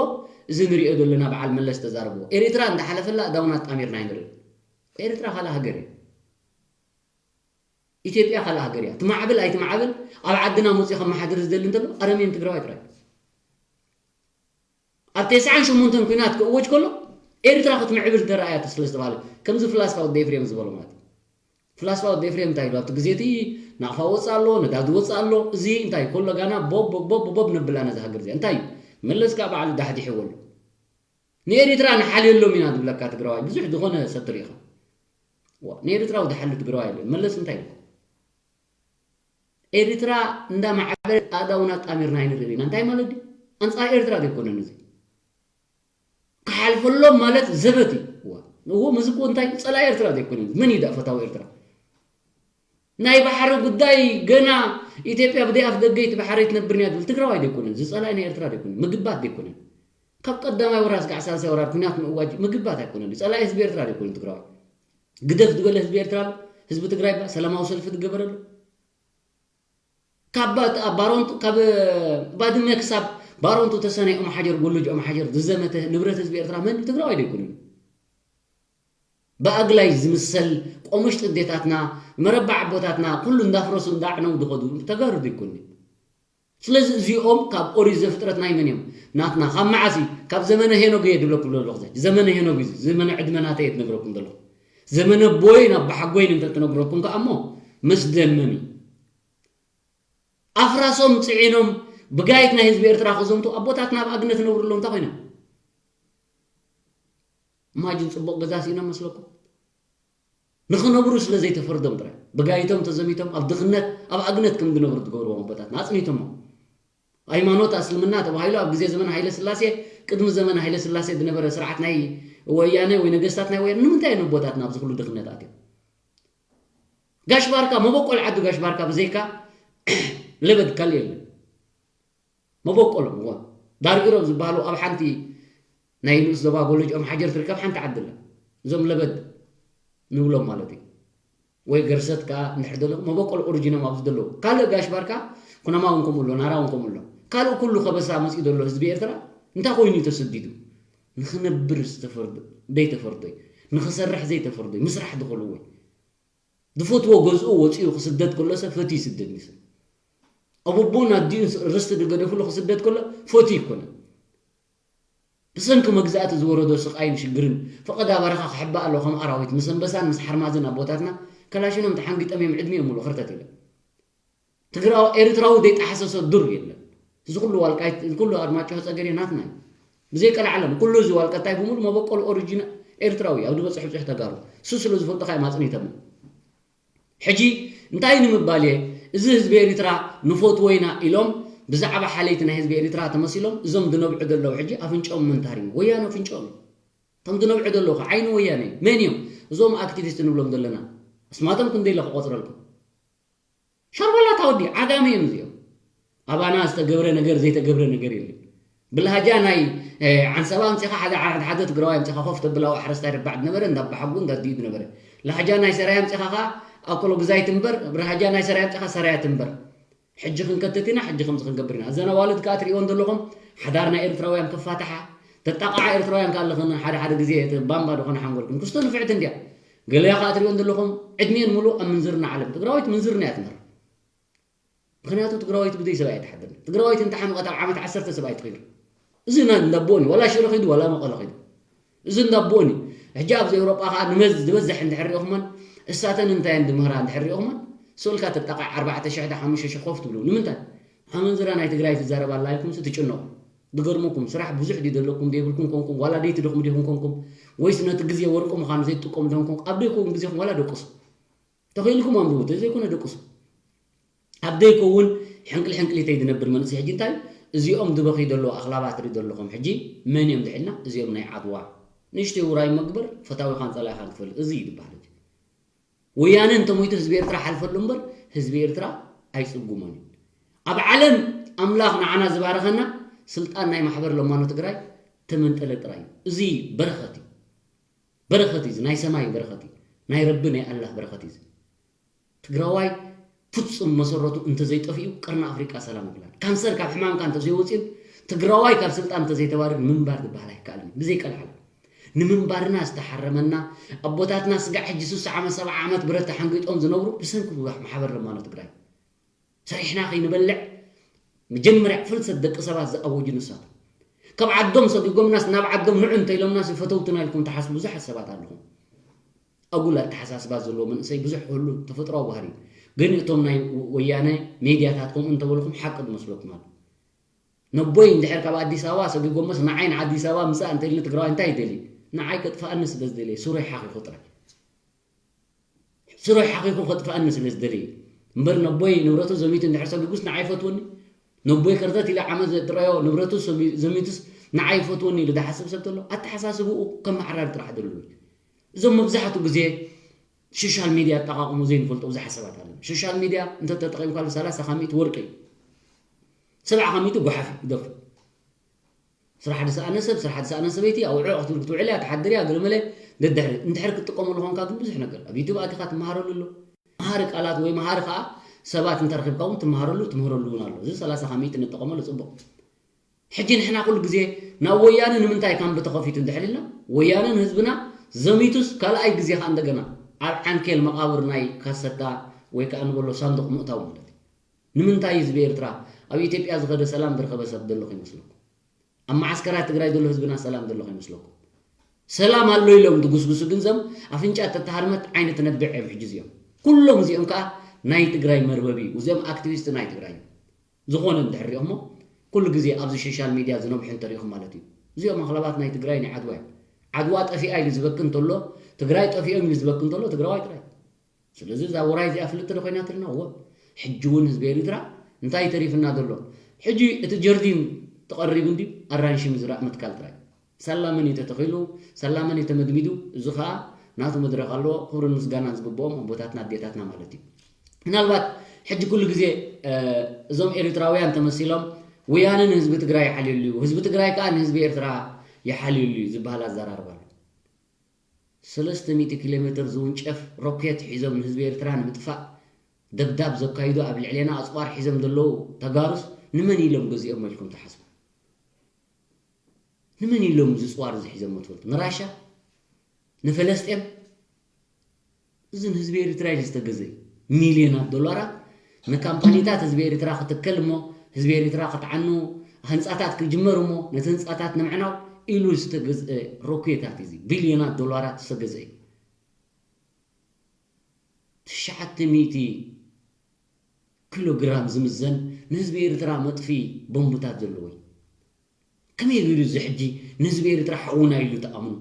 እዚ ንሪኦ ዘለና በዓል መለስ ተዛረብዎ ኤሪትራ እንዳሓለፈላ እዳውና ኣጣሚርና ኣይንርኢ ኤሪትራ ካልእ ሃገር እያ ኢትዮጵያ ካልእ ሃገር እያ ትማዕብል ኣይትማዕብል ኣብ ዓድና መፅኡ ከመሓድር ዝደሊ እንተሎ ኣረሜን ትግራዋይ ጥራይ ኣብ ተስዓን ሸሞንተን ኲናት ክእወጅ ከሎ ኤርትራ ክትምዕብል ተረኣያ ስለ ዝተባሃለ ከምዚ ፍላስፋ ወዲ ኤፍሬም ዝበሎ ማለት እዩ። ፍላስፋ ወዲ ኤፍሬም እንታይ ኢሉ ኣብቲ ግዜ እቲ ናቕፋ ወፅእ ኣሎ ነዳዲ ወፅእ ኣሎ እዚ እንታይ ከሎ ጋና ቦብ ቦብ ቦብ ቦብ ነብላ ነዚ ሃገር እዚኣ እንታይ እዩ መለስ ከዓ ባዕሉ ዳሕዲሕዎ ኣሎ ንኤሪትራ ንሓልየሎም ኢና ዝብለካ ትግራዋይ ብዙሕ ዝኾነ ሰብ ትሪኢኻ ንኤሪትራዊ ዝሓሊ ትግራዋይ የለን መለስ እንታይ ኢልኩም ኤሪትራ እንዳማዕበለት ኣእዳውና ኣጣሚርና ኣይንርኢ ኢና እንታይ ማለት ድዩ ኣንፃር ኤርትራ ዘይኮነን እዚ ክሓልፈሎም ማለት ዘበት እዩ። እዎ፣ ምስኮ እንታይ ጸላኢ ኤርትራ ዘይኮነን፣ መን እዩ ደኣ ፈታዊ ኤርትራ? ናይ ባሕሪ ጉዳይ ገና ኢትዮጵያ ብደይ ኣፍ ደገይ ትባሕረይ ትነብር እያ ዝብል ትግራዋይ ዘይኮነን፣ ዝጸላኢ ናይ ኤርትራ ዘይኮነን፣ ምግባት ዘይኮነን። ካብ ቀዳማይ ወራር እስካዕ ሳልሳይ ወራር ኩናት ምእዋጅ ምግባት ኣይኮነን። ዝጸላኢ ህዝቢ ኤርትራ ዘይኮነን ትግራዋይ። ግደፍ ዝበለ ህዝቢ ኤርትራ፣ ህዝቢ ትግራይ ባ ሰላማዊ ሰልፊ ዝገበረሉ። ካብ ባ-፣ ኣብ ባሮንቱ፣ ካብ ባድመ ክሳብ ባሮንቱ ተሰነይ ኦም ሓጀር፣ ጎሎጅ ኦም ሓጀር ዝዘመተ ንብረት ህዝቢ ኤርትራ መን? ትግራዋይ ዘይኮነን። ብኣግላይ ዝምሰል ቆሙሽጢ ኣዴታትና፣ መረባ ኣቦታትና፣ ኩሉ እንዳፍረሱ እንዳዕነው ዝኸዱ ተጋሩ ዘይኮኑ። ስለዚ እዚኦም ካብ ኦሪት ዘፍጥረት ናይ መን እዮም? ናትና። ካብ መዓስ እዩ? ካብ ዘመነ ሄኖግ እየ ዝብለኩም ዘለኹ። ዘ-፣ ዘመነ ሄኖግ እዩ። ዘመነ ዕድመ ናተይ እየ ዝነግረኩም ዘለኹ። ዘመነ ኣቦይን ኣባሓጎይን እንተ ትነግረኩም ከኣ እሞ መስደመም እዩ። ኣፍራሶም ጽዒኖም ብጋይት ናይ ህዝቢ ኤርትራ ክዘምቱ ኣቦታትና ኣብ ኣግነት ዝነብሩ ኣለዉ እንታይ ኮይኖም? እማጅን ጽቡቕ ገዛ ስኢኖም መስለኩም? ንኽነብሩ ስለ ዘይተፈርዶም ጥራይ። ብጋይቶም ተዘሚቶም ኣብ ድኽነት፣ ኣብ ኣግነት ከም ዝነብሩ ዝገብርዎም ኣቦታትና ኣጽኒቶሞም። ሃይማኖት እስልምና ተባሂሉ ኣብ ግዜ ዘመን ሃይለ ስላሴ፣ ቅድሚ ዘመን ሃይለ ስላሴ ዝነበረ ስርዓት ናይ ወያነ ወይ ነገስታት ናይ ወያነ ንምንታይ እዮም ኣቦታትና ኣብዚ ኩሉ ድኽነት ኣትዮም? ጋሽ ባርካ፣ መበቆል ዓዱ ጋሽ ባርካ ብዘይካ ለበድ ካልእ የለን። መበቆሎም እዋ ዳርኢሮብ ዝበሃሉ ኣብ ሓንቲ ናይ ንኡስ ዞባ ጎሎጅኦም ሓጀር ትርከብ ሓንቲ ዓዲ ኣላ። እዞም ለበድ ንብሎም ማለት እዩ። ወይ ገርሰት ከኣ እንድሕር ዘለኹ መበቆል ኦሪጂኖም ኣብዚ ዘለዉ። ካልእ ጋሽ ባርካ ኩናማ እውን ከምኡ ኣሎ፣ ናራ እውን ከምኡ ኣሎ። ካልእ ኩሉ ከበሳ መጺኡ ዘሎ ህዝቢ ኤርትራ እንታይ ኮይኑ እዩ ተሰዲዱ? ንኽነብር ዝተፈርዶ፣ ዘይተፈርዶይ፣ ንኽሰርሕ ዘይተፈርዶይ፣ ምስራሕ ዝኸልዎይ። ዝፈትዎ ገዝኡ ወጺኡ ክስደድ ከሎ ሰብ ፈትዩ ይስደድ ንሱ። ኣብ ኣቦን ኣዲኡን ስ-፣ ርስቲ ዝገደፍሉ ክስደድ ከሎ ፈትዩ ይኮነ። ብሰንኪ መግዛእቲ ዝወረዶ ስቓይን ሽግርን ፈቐዳ በረኻ ክሕባእ ኣሎ ከም ኣራዊት ምስ ኣንበሳን ምስ ሓርማዝን ኣቦታትና ከላሽኖም ተሓንጊጦም እዮም ዕድሚኦም ሙሉእ ኽርተት ኢሎም። ትግራዊ ኤርትራዊ ዘይጠሓሰሶ ዱር የለን። እዚ ኩሉ ዋልቃይት፣ እዚ ኩሉ ኣርማጭሆ ጸገዴ ናትና እዩ። ብዘይ ቀልዓለም ኩሉ እዚ ዋልቀታይ ብምሉእ መበቆል ኦሪጂን ኤርትራዊ ኣብ ዝበጽሕ ብዙሕ ተጋሩ። እሱ ስለ ዝፈልጡ ካዮም ኣጽኒተሞ። ሕጂ እንታይ ንምባል እየ? እዚ ህዝቢ ኤርትራ ንፈትዎ ኢና ኢሎም ብዛዕባ ሓለይቲ ናይ ህዝቢ ኤርትራ ተመሲሎም እዞም ዝነብዑ ዘለዉ ሕጂ ኣፍንጭኦም መንታሪም ወያነ ኣፍንጭኦም እዩ። እቶም ዝነብዑ ዘለዉ ከ ዓይኒ ወያነ እዩ። መን እዮም? እዞም ኣክቲቪስት ንብሎም ዘለና ኣስማቶም ክንደይ ኢለ ክቆጽረልኩም። ሻርባላት ኣወዲ ዓጋመ እዮም እዚኦም። ኣባና ዝተገብረ ነገር ዘይተገብረ ነገር የለን። ብላሃጃ ናይ፣ እ፣ ዓንሰባ ኣምጺኻ ሓደ፣ ሓደ፣ ሓደ ትግራዋይ ኣምጺኻ ኮፍ ተብላዎ ሓረስታይ ርባዕ ዝነበረ እንዳ ኣባሓጉ እንዳ ኣዲኡ ዝነበረ። ላሃጃ ናይ ሰራይ ኣምጺኻ ከኣ ኣኮሎ ግዛይት እምበር፣ ብላሃጃ ናይ ሰራይ ኣምጺኻ ሰራያት እምበር። ሕጂ ክንከትት ኢና፣ ሕጂ ከምዚ ክንገብር ኢና። እዘን ኣዋልድ ከኣ ትርእይወን ዘለኹም ሓዳር ናይ ኤርትራውያን ክፋታሓ፣ ተጣቓዓ ኤርትራውያን ከኣ ኣለኽን ሓደ ሓደ ግዜ እቲ ባምባ ዝኾነ ሓንጎልክን ክስቶ ንፍዕቲ እንድያ። ገለያ ከኣ ትርእይወን ዘለኹም ዕድሜን ሙሉእ ኣብ ምንዝርና ዓለም። ትግራዊት ምንዝርና እያ ትምህር። ምኽንያቱ ትግራዊት ብዘይ ሰብኣይ ትሓድር። ትግራዊት እንተሓመቐት ኣብ ዓመት ዓሰርተ ሰብኣይ ትቕይር። እዚ ና-፣ እንዳቦኒ፣ ዋላ ሽረ ኺዱ፣ ዋላ መቐለ ኺዱ። እዚ እንዳቦኒ። ሕጂ ኣብዚ ኤውሮጳ ኸኣ ንመዝ-፣ ዝበዝሕ እንድሕር ሪእኹመን፣ እሳተን እንታይ እንድምህራ እንድሕር ሪእኹመን፣ ስእልካ ተጣቓዕ ኣርባዕተ ሽሕ ዳ ሓሙሽተ ሽሕ ኮፍ ትብሉ። ንምንታይ? ኣመንዝራ ናይ ትግራይ ትዛረብ ኣላ ኢልኩምሲ ትጭነቑ። ዝገርመኩም፣ ስራሕ ብዙሕ ድዩ ዘለኩም፣ ዘይብልኩም ኮንኩም፣ ዋላ ደይትደኽሙ ዲኹም ኮንኩም፣ ወይስ ነቲ ግዜ ወርቂ ምዃኑ ዘይትጥቀሙ ዲኹም ኮንኩም፣ ኣብ ደይከውን ግዜኹም ዋላ ደቅሱ። ተኺእልኩም ኣንብቡ፣ ተዘይኮነ ደቅሱ። ኣብ ደይከውን ሕንቅል ሕንቅሊተይ ዝነብር መንእሰይ ሕጂ እንታይ እዩ? እዚኦም ዝበኽዩ ዘለዉ ኣኽላባት ትርኢ ዘለኹም ሕጂ መን እዮም ድሕልና? እዚኦም ናይ ዓድዋ። ንእሽተይ ውራይ መግበር፣ ፈታዊኻን ጸላኢኻን ትፈልጥ። እዚ እዩ ዝበሃል ሕጂ። ወያነ እንተሞይቱ ህዝቢ ኤርትራ ሓልፈሉ እምበር፣ ህዝቢ ኤርትራ ኣይጽጉሞን እዩ። ኣብ ዓለም ኣምላኽ ንዓና ዝባረኸና ስልጣን ናይ ማሕበር ለማኖ ትግራይ ተመንጠለ ጥራይ እዩ። እዚ በረኸት እዩ። በረኸት እዩ፣ ናይ ሰማይ በረኸት እዩ። ናይ ረቢ ናይ ኣላህ በረኸት እዩ። ትግራዋይ ፍጹም መሰረቱ እንተዘይጠፊኡ ቀርኒ ኣፍሪቃ ሰላም ይብላን። ካንሰር ካብ ሕማምካ እንተዘይወጺኡ ትግራዋይ ካብ ስልጣን እንተዘይተባረር ምንባር ዝበሃል ኣይከኣልን እዩ። ብዘይ ቀልዓለም ንምንባርና ዝተሓረመና ኣቦታትና ስጋዕ ሕጂ ስሳ ዓመት ሰብዓ ዓመት ብረት ተሓንጊጦም ዝነብሩ ብሰንኪ ማሕበር ለማኖ ትግራይ። ሰሪሕና ከይንበልዕ መጀመርያ ፍልሰት ደቂ ሰባት ዝኣወጁ ንሳቶም። ካብ ዓዶም ሰጒጎምናስ ናብ ዓዶም ንዑ እንተኢሎምናስ ፈተውትና ኢልኩም ትሓስቡ ብዙሓት ሰባት ኣለኹም። ኣጉል ኣተሓሳስባ ዘለዎ መንእሰይ ብዙሕ ክህሉ ተፈጥሮኣዊ ባህሪ እዩ። ግን እቶም ናይ ወያነ ሜድያታት ከምኡ እንተበልኹም ሓቂ ዝመስለኩም ኣሎ። ነቦይ እንድሕር ካብ ኣዲስ ኣበባ ሰጒጎሞስ ንዓይ ንኣዲስ ኣበባ ምጻእ እንተኢልኒ ትግራዋይ እንታይ ይደሊ? ንዓይ ከጥፍኣኒ ስለ ዝደለየ ሱረይ ሓኺኹ ጥራይ። ስረይ ሓኺኹ ከጥፍኣኒ ስለ ዝደለየ እምበር ነቦይ ንብረቱ ዘሚቱ እንድሕር ሰጒጉስ ንዓይ ይፈትወኒ? ነቦይ ከርተት ኢለ ዓመት ዘጥረዮ ንብረቱ ሰሚ-፣ ዘሚቱስ ንዓይ ይፈትወኒ ኢሉ ዝሓስብ ሰብ ዘሎ ኣተሓሳስብኡ ከመዓራሪ ጥራሕ ዘሎ እዩ። እዞም መብዛሕትኡ ግዜ ሶሻል ሚድያ ኣጠቓቕሙ ዘይንፈልጦ ብዙሓት ሰባት ኣለና። ሶሻል ሚድያ እንተተጠቒምካሉ ሰላሳ ካብ ሚእቲ ወርቂ እዩ። ሰብዓ ካብ ሚእቲ ጓሓፍ እዩ፣ ይደፍእ። ስራሕ ዝሰኣነ ሰብ፣ ስራሕ ዝሰኣነ ሰበይቲ፣ ኣብ ዕዑቕ ክትብል ክትውዕል እያ፣ ትሓድር እያ፣ ገለመለ ደድሕሪ። እንድሕር ክትጥቀመሉ ኾንካ ግን ብዙሕ ነገር ኣብ ዩቱብ ኣቲኻ ትመሃረሉ ኣሎ። መሃሪ ቃላት ወይ መሃሪ ከኣ ሰባት እንተረኺብካ እውን ትመሃረሉ፣ ትምህረሉ እውን ኣሎ። እዚ ሰላሳ ካብ ሚእቲ ንጥቀመሉ ጽቡቕ። ሕጂ ንሕና ኩሉ ግዜ ናብ ወያነ ንምንታይ ካምፕ ተኸፊቱ እንድሕር ኢልና፣ ወያነ ንህዝብና ዘሚቱስ ካልኣይ ግዜ ከኣ እንደገና ኣብ ዓንኬል መቓብር ናይ ካሰታ ወይ ከኣ ንበሎ ሳንዱቕ ምእታው ማለት እዩ። ንምንታይ ህዝቢ ኤርትራ ኣብ ኢትዮጵያ ዝኸደ ሰላም ዝረኸበ ሰብ ዘሎ ከይመስለኩም? ኣብ መዓስከራት ትግራይ ዘሎ ህዝብና ሰላም ዘሎ ከይመስለኩም? ሰላም ኣሎ ኢሎም ዝጉስጉሱ ግን ዘም ኣፍንጫ ተተሃርመት ዓይነት ነብዕ እዮም ሕጂ እዚኦም። ኩሎም እዚኦም ከኣ ናይ ትግራይ መርበብ እዩ። እዚኦም ኣክቲቪስት ናይ ትግራይ እዮም። ዝኾነ እንድሕር ሪኦሞ ኩሉ ግዜ ኣብዚ ሶሻል ሚድያ ዝነብሑ እንተሪኢኹም ማለት እዩ። እዚኦም ኣኽላባት ናይ ትግራይ ናይ ዓድዋ እዮም። ዓድዋ ጠፊኣ ኢሉ ዝበኪ እንተሎ፣ ትግራይ ጠፊኦም ኢሉ ዝበኪ እንተሎ ትግራዋይ ጥራይ። ስለዚ እዛ ውራይ እዚኣ ፍልጥቲ ዶ ኮይናትልና? እወ። ሕጂ እውን ህዝቢ ኤሪትራ እንታይ ተሪፍና ዘሎ? ሕጂ እቲ ጀርዲን ተቐሪቡ እንድዩ ኣራንሺ ምዝራእ ምትካል ጥራይ። ሳላ መን እዩ ተተኺሉ? ሳላ መን እዩ ተመድሚዱ? እዚ ኸኣ ናቱ መድረኽ ኣለዎ። ክብርን ምስጋናን ዝግብኦም ኣቦታትና ኣዴታትና ማለት እዩ። ምናልባት ሕጂ ኩሉ ግዜ እዞም ኤሪትራውያን ተመሲሎም ወያነ ንህዝቢ ትግራይ ይሓልየሉ እዩ፣ ህዝቢ ትግራይ ከኣ ንህዝቢ ኤርትራ ይሓልየሉ እዩ ዝበሃል ኣዘራርባ ኣሎ። ሰለስተ ሚእቲ ኪሎ ሜትር ዝውንጨፍ ሮኬት ሒዞም ንህዝቢ ኤርትራ ንምጥፋእ ደብዳብ ዘካይዱ፣ ኣብ ልዕሌና ኣጽዋር ሒዞም ዘለዉ ተጋሩስ ንመን ኢሎም ገዚኦሞ ኢልኩም ትሓስቡ? ንመን ኢሎም እዚ ጽዋር እዚ ሒዞሞ ትፈልጡ? ንራሻ? ንፈለስጤም? እዚ ንህዝቢ ኤሪትራ ኢሉ ዝተገዘ ሚልዮናት ዶላራት ንካምፓኒታት ህዝቢ ኤሪትራ ክትከል እሞ ህዝቢ ኤሪትራ ክትዓኑ ህንጻታት ክጅመር እሞ ነቲ ህንጻታት ንምዕናው ኢሉ ዝተገዝአ ሮኬታት እዚ ቢልዮናት ዶላራት ዝተገዝአ ትሽዓተ ሚእቲ ኪሎ ግራም ዝምዘን ንህዝቢ ኤሪትራ መጥፊ ቦምብታት ዘለዎ እዩ። ከመይ ኢሉ እዚ ሕጂ ንህዝቢ ኤሪትራ ሓውና ኢሉ ተኣምኑ?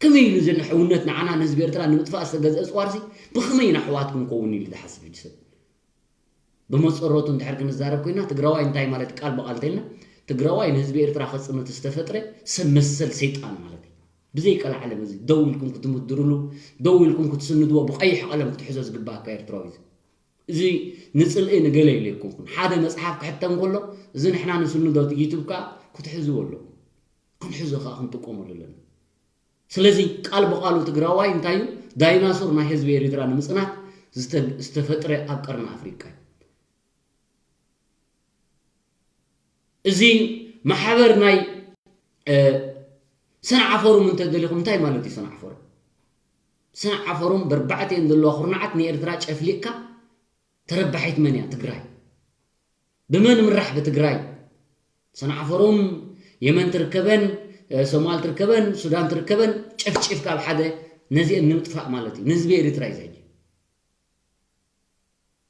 ከመይ ኢሉ እዚ ንሕውነት ንዓና ንህዝቢ ኤርትራ ንምጥፋእ ዝተገዝአ ጽዋርሲ ብኸመይ ንኣሕዋትኩም ክኸውን ኢሉ ዝሓስብ ሕጂ ሰብ? ብመጸረቱ እንድሕር ክንዛረብ ኮይና ትግራዋይ እንታይ ማለት ቃል ብቃል እንተልና ትግራዋይ ንህዝቢ ኤርትራ ከጽንት ዝተፈጥረ ሰብ መሰል ሰይጣን ማለት እዩ። ብዘይ ቀልዓለም እዚ ደው ኢልኩም ክትምድርሉ ደው ኢልኩም ክትስንድዎ ብቀይሕ ቀለም ክትሕዞ ዝግባእካ ኤርትራዊ እዩ። እዚ ንጽልኢ ንገለ ኢለ ኣይኮንኩን። ሓደ መጽሓፍ ክሕተም ከሎ እዚ ንሕና ንስንዶ ዩቱብ ከኣ ክትሕዝዎ ኣለኩም። ክንሕዞ ከኣ ክንጥቀመሉ ኣለና። ስለዚ ቃል ብቃሉ ትግራዋይ እንታይ እዩ? ዳይናሶር ናይ ህዝቢ ኤሪትራ ንምጽናት ዝተፈጥረ ኣብ ቀርኒ ኣፍሪቃ እዩ። እዚ ማሕበር ናይ ሰንዓ ፎሩም እንተደሊኹም እንታይ ማለት እዩ? ሰንዓ ፎሩም ሰንዓ ፎሩም በርባዕተን ዘለዋ ኩርናዓት ንኤርትራ ጨፍሊቕካ ተረባሒት መን እያ? ትግራይ። ብመን ምራሕ? ብትግራይ። ሰንዓ ፎሩም የመን ትርከበን ሶማል ትርከበን ሱዳን ትርከበን ጨፍጪፍካ ኣብ ሓደ ነዚአን ንምጥፋእ ማለት እዩ። ንህዝቢ ኤሪትራ እዩ ዘሕጂ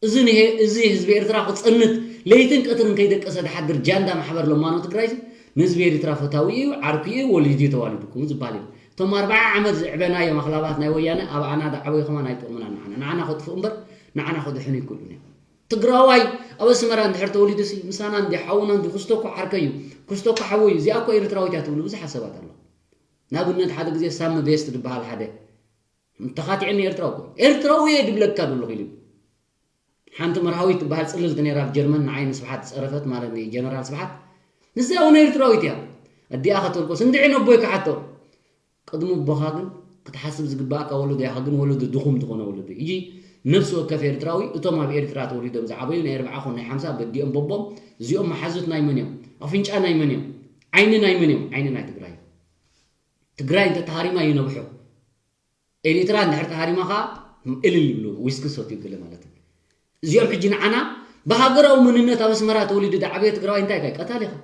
እዚ ንሄ- እዚ ህዝቢ ኤርትራ ክጸንት ለይትን ቀትርን ከይደቀሰ ድሓድር ጃንዳ ማሕበር ለማኖ ትግራይ እዚ ንህዝቢ ኤርትራ ፈታዊ እዩ፣ ዓርኩ እዩ፣ ወሊዱ እዩ ተዋሊዱኩም ዝበሃል እዩ። እቶም ኣርብዓ ዓመት ዝዕበናዮም ኣኽላባት ናይ ወያነ ኣብ ኣና ዳዕበ ከማን ኣይጠቕሙና ንዓና። ንዓና ከጥፍኡ እምበር ንዓና ከድሕኑ ይክእሉን እዮም። ትግራዋይ ኣብ ኣስመራ እንድሕር ተወሊዱ ሲ ምሳና እንዲ ሓውና እንዲ ክስቶ እኮ ዓርከ እዩ፣ ክስቶ እኮ ሓወይ እዩ፣ እዚኣ እኮ ኤርትራዊት እያ ትብሉ ብዙሓት ሰባት ኣሎ። ንኣብነት ሓደ ግዜ ሳሚ ቤስት ዝበሃል ሓደ ተኻቲዕኒ ኤርትራዊ እኮ ኤርትራዊ እየ ድብለካ ደለኹ ኢሉ ሓንቲ መርሃዊት ትበሃል ጽልልቲ ነይራ ኣብ ጀርመን ንዓይ ንስብሓት ዝጸረፈት ማለት ንጀነራል ስብሓት ንዚኣ እውን ኤርትራዊት እያ። ኣዲኣ ከተልቆስ እንድዒ ነቦይ ክሓቶ ቅድሚ ኣቦኻ ግን ክትሓስብ ዝግባእካ ወለዶ ኢኻ ግን ወለዶ ድኹም ዝኾነ ወለዶ እዩ። ሕጂ ነፍሲ ወከፍ ኤርትራዊ እቶም ኣብ ኤርትራ ተወሊዶም ዝዓበዩ ናይ ኣርብዓ ኹን ናይ ሓምሳ በዲኦም በቦም እዚኦም መሓዙት ናይ መን እዮም? ኣፍንጫ ናይ መን እዮም? ዓይኒ ናይ መን እዮም? ዓይኒ ናይ ትግራይ እዮም። ትግራይ እንተተሃሪማ ይነብሑ። ኤሪትራ እንድሕር ተሃሪማ ኸዓ እልል ይብሉ ዊስኪ ዝሰትዩ ገለ ማለት እዩ። እዚኦም ሕጂ ንዓና ብሃገራዊ መንነት ኣብ ኣስመራ ተወሊዱ ዝዓበየ ትግራዋይ እንታይ ኢኻ ቀታሊ ኢኻ።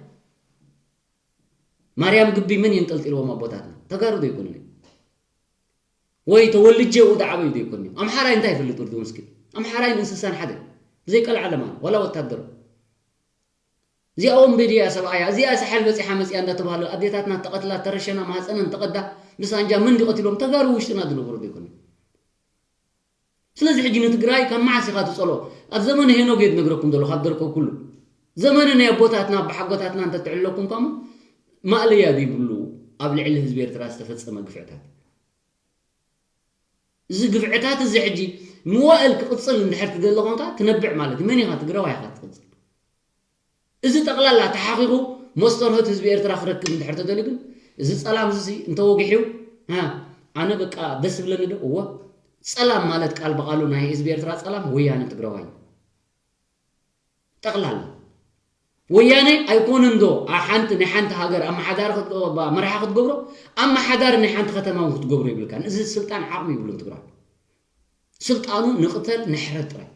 ማርያም ግቢ መን የንጠልጢልዎም ኣቦታትና ተጋሩ ዶ ይኮኑን እዮም? ወይ ተወልጀ ዝዓበዩ ዶ ይኮኑን እዮም? ኣምሓራይ እንታይ ይፈልጥ ወዲ መስኪን ኣምሓራይን እንስሳን ሓደ ብዘይ ቀልዓለም ኣነ ዋላ ወታደር እዚኣ ወንበዴ እያ ሰብኣያ እዚኣ ሳሕል በፂሓ መፂኣ እንዳተባሃለ ኣዴታትና ተቐትላ ተረሸና ማህፀነን ተቐዳ ብሳንጃ መን ድዩ ቀቲሎም ተጋሩ ውሽጥና ዝነበሩ ዶ ይኮኑ ስለዚ ሕጂ ንትግራይ ካብ መዓስ ኢኻ ትፀልኦ ኣብ ዘመነ ሄኖግ እየ ዝነግረኩም ዘሎ ካብ ደርከብኩሉ ዘመነ ናይ ኣቦታትና ኣቦሓጎታትና እንተትዕለኩም ካሞ ማእለያ ዘይብሉ ኣብ ልዕሊ ህዝቢ ኤርትራ ዝተፈጸመ ግፍዕታት። እዚ ግፍዕታት እዚ ሕጂ መዋእል ክቕጽል እንድሕር ትደሊ ኾንካ ትነብዕ ማለት እዩ። መን ኢኻ? ትግራዋይ ኢኻ ትቕጽል። እዚ ጠቕላላ ተሓኺኹ መስተርሆት ህዝቢ ኤርትራ ክረክብ እንድሕር ተደልዩ ግን እዚ ጸላም እዚ እንተወጊሑ፣ ሃ፣ ኣነ በቃ ደስ ይብለኒ ዶ? እወ። ጸላም ማለት ቃል ብቓሉ ናይ ህዝቢ ኤርትራ ጸላም ወያነ ትግራዋይ እዩ። ጠቕላላ ወያነ ኣይኮነን ዶ ኣብ ሓንቲ ናይ ሓንቲ ሃገር ኣመሓዳሪ ክትገ-፣ ባ-፣ መራሒ ክትገብሮ፣ ኣመሓዳሪ ናይ ሓንቲ ከተማ እውን ክትገብሮ ይብልካን። እዚ ስልጣን ዓቕሚ ይብሉን ትግራዋይ። ስልጣኑ ንቕተል ንሕረድ ጥራይ።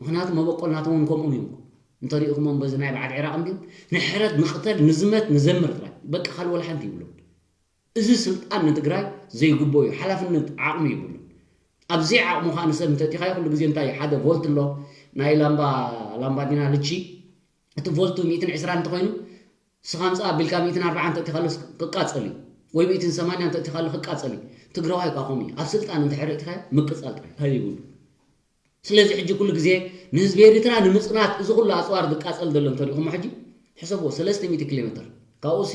ምኽንያቱ መበቆል ናቶም እውን ከምኦም እዮም። እንተሪእኹሞም በዚ ናይ በዓል ዒራቕ እንዲዮም ንሕረድ ንቕተል ንዝመት ንዘምር ጥራይ። በቃ ካልእ ወላ ሓንቲ ይብሉን። እዚ ስልጣን ንትግራይ ዘይግቦ እዩ። ሓላፍነት ዓቕሚ ይብሉን። ኣብዚ ዓቕሙ ከዓ ንሰብ እንተእቲኻዮ ኩሉ ግዜ እንታይ ሓደ ቮልት ኣሎ ናይ ላምባ ላምባዲና ልቺ እቲ ቮልቱ ሚእትን ዕስራን እንተኾይኑ ስኻ ምፅእ ኣቢልካ ሚእትን ኣርባዓን እንተእቲኻሉ ክቃፀል እዩ ወይ ሚእትን ሰማንያን እንተእቲኻሉ ክቃፀል እዩ። ትግራዋይ እኳ ከምኡ እዩ። ኣብ ስልጣን እንድሕር እቲኻዮ ምቅፃል ጥራይ እንታይ ይብሉ። ስለዚ ሕጂ ኩሉ ግዜ ንህዝቢ ኤርትራ ንምፅናት እዚ ኩሉ ኣፅዋር ዝቃፀል ዘሎ እንተሪኹሞ ሕጂ ሕሰብዎ ሰለስተ ሚእቲ ኪሎ ሜትር ካብኡ ሲ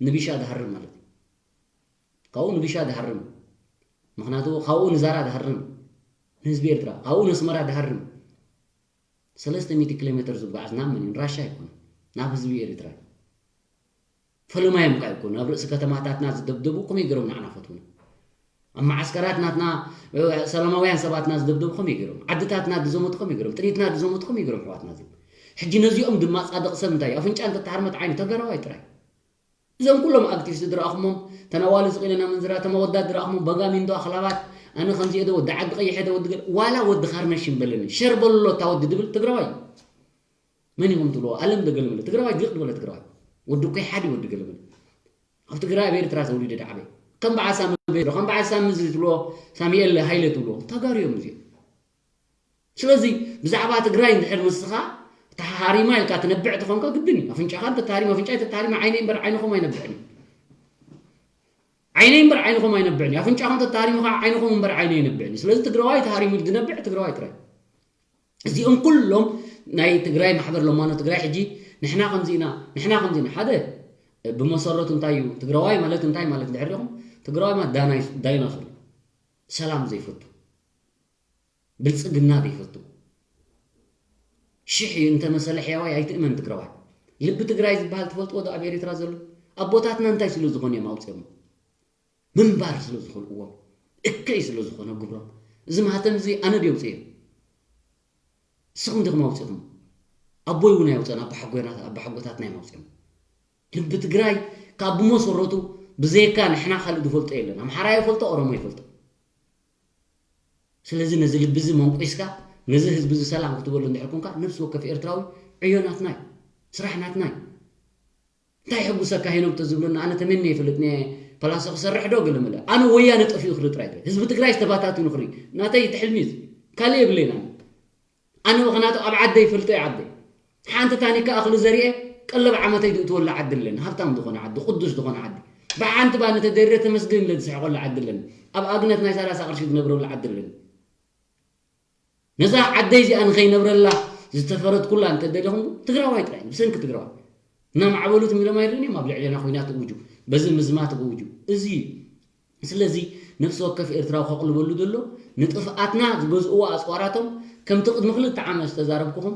ንቢሻ ዝሃርም ማለት እዩ። ካብኡ ንቢሻ ዝሃርም ምክንያቱ ካብኡ ንዛራ ዝሃርም ንህዝቢ ኤርትራ ካብኡ ነስመራ ዝሃርም ሰለስተ ሚእቲ ኪሎ ሜትር ዝጓዓዝ ናብ መን እዩ ንራሻ ኣይኮነ ናብ ህዝቢ ኤርትራ እዩ። ፈለማዮም ከ ኣይኮኑ ኣብ ርእሲ ከተማታትና ዝደብደቡ ከመይ ገይሮም ንዓና ፈትውና ኣብ መዓስከራት ናትና ሰላማውያን ሰባትና ዝደብደቡ ከመይ ገይሮም ዓድታትና ዝዘመቱ ከመይ ገይሮም ጥኒትና ዝዘመቱ ከመይ ገይሮም ኣሕዋትና እዚኦም ሕጂ ነዚኦም ድማ ፃድቕ ሰብ እንታይ ኣፍንጫ እንተተሃርመት ዓይኒ ተገራዋይ ጥራይ እዞም ኩሎም ኣክቲቪስት ዝረኣኹሞም ተናዋሊ ዝቕኢለና መንዝራ ተመወዳት ዝረኣኹሞም በጋሚንዶ ኣኽላባት ኣነ ከምዚ የደ ወዲ ዓዲ ቀይሕ የደ ወዲ ገለ ዋላ ወዲ ካርነሽን በለኒ ሸር በሎ እታ ወዲ ድብል ትግራዋይ መን ኢኹም ትብልዎ ኣለም ደገለመለ ትግራዋይ ድቕ ዝበለ ትግራዋይ ወዲ ኮይሓዲ ወዲ ገለመለ ኣብ ትግራይ ኣብ ኤርትራ ተወሊደ ዳዓበ ከም በዓል ሳሚ ቤድሮ ከም በዓል ሳሚ እዚ ትብልዎ ሳሚኤል ሃይለ ትብልዎ ተጋሩ እዮም እዚኦም ስለዚ ብዛዕባ ትግራይ እንድሕር ንስኻ ተሃሪማ ኢልካ ትነብዕ ተኾንካ ግድን እዩ ኣፍንጫኻ እንተተሃሪም ኣፍንጫ ተተሃሪማ ዓይነይ እምበር ዓይንኹም ኣይነብዕን እዩ ዓይነይ እምበር ዓይንኹም ኣይነብዕን እዩ ኣፍንጫኹም ተተሃሪሙ ከዓ ዓይንኹም እምበር ዓይነ ኣይነብዕን እዩ ስለዚ ትግራዋይ ተሃሪሙ ዝነብዕ ትግራዋይ ጥራይ እዚኦም ኩሎም ናይ ትግራይ ማሕበር ለማኖ ትግራይ ሕጂ ንሕና ከምዚ ኢና ንሕና ከምዚ ኢና ሓደ ብመሰረቱ እንታይ እዩ ትግራዋይ ማለት እንታይ ማለት እንድሕር ዲኹም ትግራዋይ ማለት ዳናይ- ዳይኖሶር እዩ ሰላም ዘይፈቱ ብልፅግና ዘይፈቱ ሽሕ እዩ እንተመሰለ ሕያዋይ ኣይትእመን ትግራዋይ ልቢ ትግራይ ዝበሃል ትፈልጥዎ ዶ ኣብ ኤርትራ ዘሎ ኣቦታትና እንታይ ስለ ዝኾኑ እዮም ኣውፅኦም ምንባር ስለ ዝኽእልዎም እከይ ስለ ዝኾነ ግብሮም እዚ ማህተም እዚ ኣነ ድየ ውፅእ ንስኹም ዲኹም ኣውፂኹም ኣቦይ እውን ኣይውፅእን ኣባሓጎታትና እዮም ኣውፅኦም ልቢ ትግራይ ካብ ብመሰረቱ ብዘይካ ንሕና ካልእ ዝፈልጦ የለን ኣምሓራ ይፈልጦ ኦሮሞ ይፈልጦ ስለዚ ነዚ ልቢ እዚ መንቁስካ ነዚ ህዝቢ እዚ ሰላም ክትበሉ እንድሕር ኮንካ ነብሲ ወከፍ ኤርትራዊ ዕዮ ናትና እዩ ስራሕ ናትና እዩ እንታይ የሐጉሰካ ሄኖክ ተዝብለኒ ኣነ ተመንየ ይፈልጥ ነየ ፓላሶ ክሰርሕ ዶ ገለ መለ ኣነ ወያነ ጠፊኡ ክርኢ ጥራይ ህዝቢ ትግራይ ዝተባታትኑ ክርኢ ናተይ እቲ ሕልሚ እዚ ካልእ የብለይን ኣነ ኣነ ምኽንያቱ ኣብ ዓደይ ይፈልጦ እየ ዓደይ ሓንቲ ታኒካ እኽሊ ዘሪኤ ቀለብ ዓመተይ ዝእትወሉ ዓዲ ኣለኒ ሃብታም ዝኾነ ዓዲ ቅዱስ ዝኾነ ዓዲ ብሓንቲ ባኒ ተደሪረ ተመስገን ኢለ ዝስሕቐሉ ዓዲ ኣለኒ ኣብ ኣግነት ናይ ሰላሳ ቅርሺ ዝነብረሉ ዓዲ ኣለኒ ነዛ ዓደይ እዚኣ ንኸይነብረላ ዝተፈረድኩላ እንተደሊኹም ትግራዋይ ጥራይ ብሰንኪ ትግራዋይ እናማዕበሉ ትም ኢሎም ኣይርእን እዮም ኣብ ልዕሌና ኩናት እውጁ በዚ ምዝማት እውጁ እዚ እዩ ስለዚ ነፍሲ ወከፍ ኤርትራዊ ከቕልበሉ ዘሎ ንጥፍኣትና ዝገዝእዎ ኣፅዋራቶም ከምቲ ቅድሚ ክልተ ዓመት ዝተዛረብኩኹም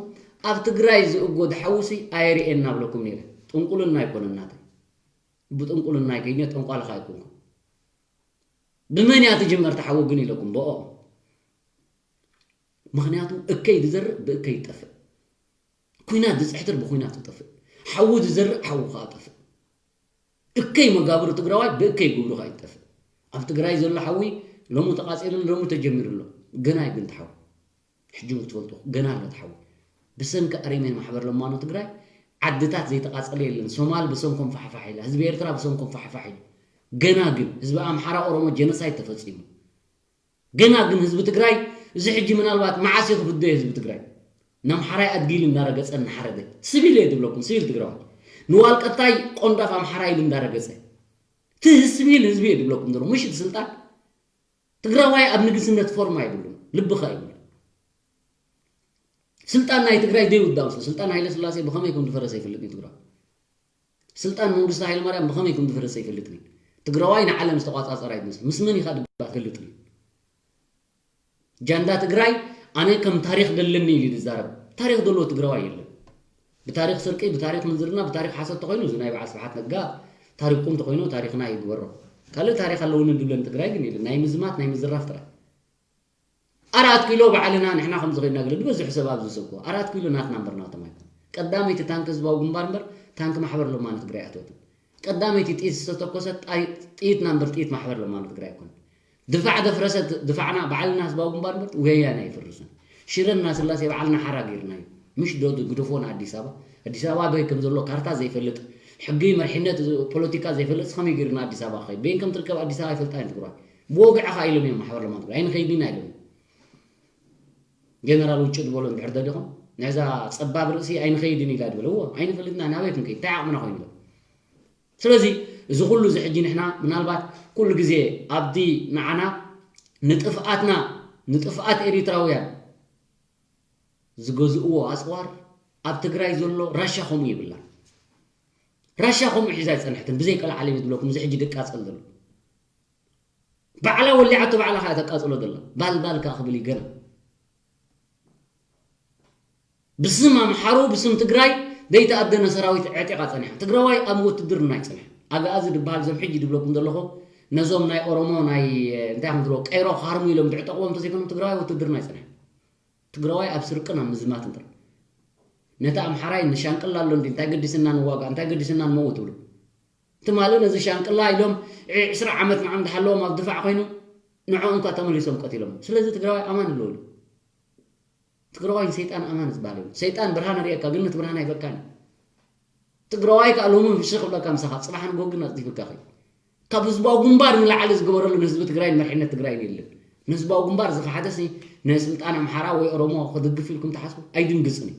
ኣብ ትግራይ ዝእጎድ ሓውሲ ኣየርእየን እናብለኩም ነይረ ጥንቁልና ኣይኮነን ናተይ ብጥንቁልና ይገኘ ጠንቋልኻ ኣይኮንኩም ብመን እያ ትጅመር ተሓዊ ግን ኢለኩም ብኦም ምኽንያቱ እከይ ዝዘርእ ብእከይ ይጠፍእ ኩናት ዝፅሕትር ብኩናት ይጠፍእ ሓዊ ዝዘርእ ሓዊ ከዓ ጠፍእ እከይ መጋብሩ ትግራዋይ ብእከይ ግብሩ ከዓ ይጠፍእ ኣብ ትግራይ ዘሎ ሓዊ ሎሚ ተቃፂሉ ሎሚ ተጀሚሩ ኣሎ ገና እዩ ግን ተሓዊ ሕጂ ክትፈልጡ ገና ኣሎ ተሓዊ ብሰንኪ ኣሬሜን ማሕበር ለማኖ ትግራይ ዓድታት ዘይተቃፀለ የለን ሶማል ብሰንኮም ፋሕፋሕ ኢላ ህዝቢ ኤርትራ ብሰንኮም ፋሕፋሕ ኢሉ ገና ግን ህዝቢ ኣምሓራ ኦሮሞ ጀኖሳይድ ተፈፂሙ ገና ግን ህዝቢ ትግራይ እዚ ሕጂ ምናልባት መዓስ እዩ ክፍደዮ ህዝቢ ትግራይ ንኣምሓራይ ኣድጊ ኢሉ እንዳረገፀ እናሓረደ ስቢል እየ ዝብለኩም ስቢል ትግራዋይ ንዋልቀታይ ቆንዳፍ ኣምሓራ ኢሉ እንዳረገፀ ትህ ስቢል ህዝቢ እየ ዝብለኩም ዘሎ ምሽ እቲ ስልጣን ትግራዋይ ኣብ ንግስነት ፎርማ ይብሉ ልብኻ ይብሉ ስልጣን ናይ ትግራይ ዘይውዳእ ስልጣን ሃይለ ስላሴ ብኸመይ ከም ዝፈረሰ ይፈልጥ እዩ ትግራዋይ ስልጣን መንግስቱ ሃይለማርያም ብኸመይ ከም ዝፈረሰ ይፈልጥን እዩ። ትግራዋይ ንዓለም ዝተቋጻጸረ ኣይመስል። ምስ መን ኢኻ ድባ ትፈልጥን እዩ። ጃንዳ ትግራይ ኣነ ከም ታሪኽ ደለኒ ኢሉ ዝዛረብ። ታሪኽ ዘለዎ ትግራዋይ የለን። ብታሪኽ ስርቂ፣ ብታሪኽ ምንዝርና፣ ብታሪኽ ሓሰት ተኾይኑ እዚ ናይ በዓል ስብሓት ነጋ ታሪኽኩም ተኾይኑ ታሪኽና ይግበሮ። ካልእ ታሪኽ ኣለውኒ ድብለን ትግራይ ግን የለን። ናይ ምዝማት ናይ ምዝራፍ ጥራይ። ኣራት ኪሎ ባዕልና ንሕና ከም ዝኸድና ገለ ዝበዝሑ ሰብ ኣብዚ ዝሰብኩ ኣራት ኪሎ ናትና እምበር ናቶም ኣይኮን። ቀዳመይቲ ታንክ ህዝባዊ ግንባር እምበር ታንክ ማሕበር ለማኖ ትግራይ ኣትወትን። ቀዳመይቲ ጥይት ዝተተኮሰት ጣይ- ጥይትና እምበር ጥይት ማሕበር ለማኖ ትግራይ ኣይኮን። ድፋዕ ዘፍረሰት ድፋዕና ባዕልና ህዝባዊ ግንባር እምበር ወያነ ኣይፍርስን። ሽረ እናስላሴ ባዕልና ሓራ ገይርናዮ። ምሽ ዶ ግደፎ ንኣዲስ ኣበባ? ኣዲስ ኣበባ በይ ከም ዘሎ ካርታ ዘይፈልጥ፣ ሕጊ መርሒነት ፖለቲካ ዘይፈልጥ ከመይ ገይሩ ንኣዲስ ኣበባ ክኸይድ? በይን ከም ትርከብ ኣዲስ ኣበባ ኣይፈልጣ እየን ትግራዋይ። ብወግዒ ኸዓ ኢሎም እዮም ማሕበር ለማኖ ትግራይ ኣይንኸይድን ኢና ኢሎም። ጀነራል ውጭ ዝበሎ እንድሕር ደሊኹም ነዛ ጸባብ ርእሲ ኣይንኸይድን ኢላ ዝበለ እዎ ኣይንፈልጥና ናበይ ክንከይድ እንታይ ዓቕምና ኮይኑ ኢሎም። ስለዚ እዚ ኩሉ እዚ ሕጂ ንሕና ምናልባት ኩሉ ግዜ ኣብቲ ንዓና ንጥፍኣትና ንጥፍኣት ኤሪትራውያን ዝገዝእዎ ኣጽዋር ኣብ ትግራይ ዘሎ ራሻ ከምኡ ይብላ። ራሻ ከምኡ ሒዛ ኣይጸንሐትን ብዘይ ቀልዓለም እዩ ዝብለኩም እዚ ሕጂ ድቃጸል ዘሎ ባዕላ ወሊዓቶ ባዕላ ከኣ ተቃጽሎ ዘላ ባልባል ከኣ ክብል እዩ ገና ብስም ኣምሓሩ ብስም ትግራይ ዘይተኣደነ ሰራዊት ዕጢቓ ጸኒሓ። ትግራዋይ ኣብ ውትድርና ይጸንሐ። ኣግኣዚ ዝበሃል ዞም ሕጂ ድብለኩም ዘለኹ ነዞም ናይ ኦሮሞ ናይ እንታይ ከም ዝብሎ ቀይሮ ክሃርሙ ኢሎም ዝዕጠቕዎም እንተዘይኮኖም ትግራዋይ ውትድርና ይጸንሐ። ትግራዋይ ኣብ ስርቅን ኣብ ምዝማትን ጥራይ። ነቲ ኣምሓራይ ንሻንቅላ ኣሎ እንዲ እንታይ ገዲስና ንዋጋ እንታይ ገዲስና ንመውት ትብሉ። ትማሊ ነዚ ሻንቅላ ኢሎም ዕስራ ዓመት ንዓም ዝሓለዎም ኣብ ድፋዕ ኮይኑ ንዕኦም እኳ ተመሊሶም ቀቲሎም። ስለዚ ትግራዋይ ኣማን ኣለዎ። ትግራዋይ ንሰይጣን ኣማን ዝበሃል የብሉን። ሰይጣን ብርሃን ርእየካ ግን ነቲ ብርሃን ኣይበካን እዩ። ትግራዋይ ከዓ ሎሚ ፍሽኽ ክብለካ ምሳኻ ፅባሕ ንጎ ግን ኣፅዲፍካ ኸይ ካብ ህዝባዊ ግንባር ንላዕሊ ዝገበረሉ ንህዝቢ ትግራይን መርሒነት ትግራይን የለን። ንህዝባዊ ግንባር ዝኸሓደሲ ንስልጣን ኣምሓራ ወይ ኦሮሞ ክድግፍ ኢልኩም ትሓስቡ ኣይድንግፅን እዩ።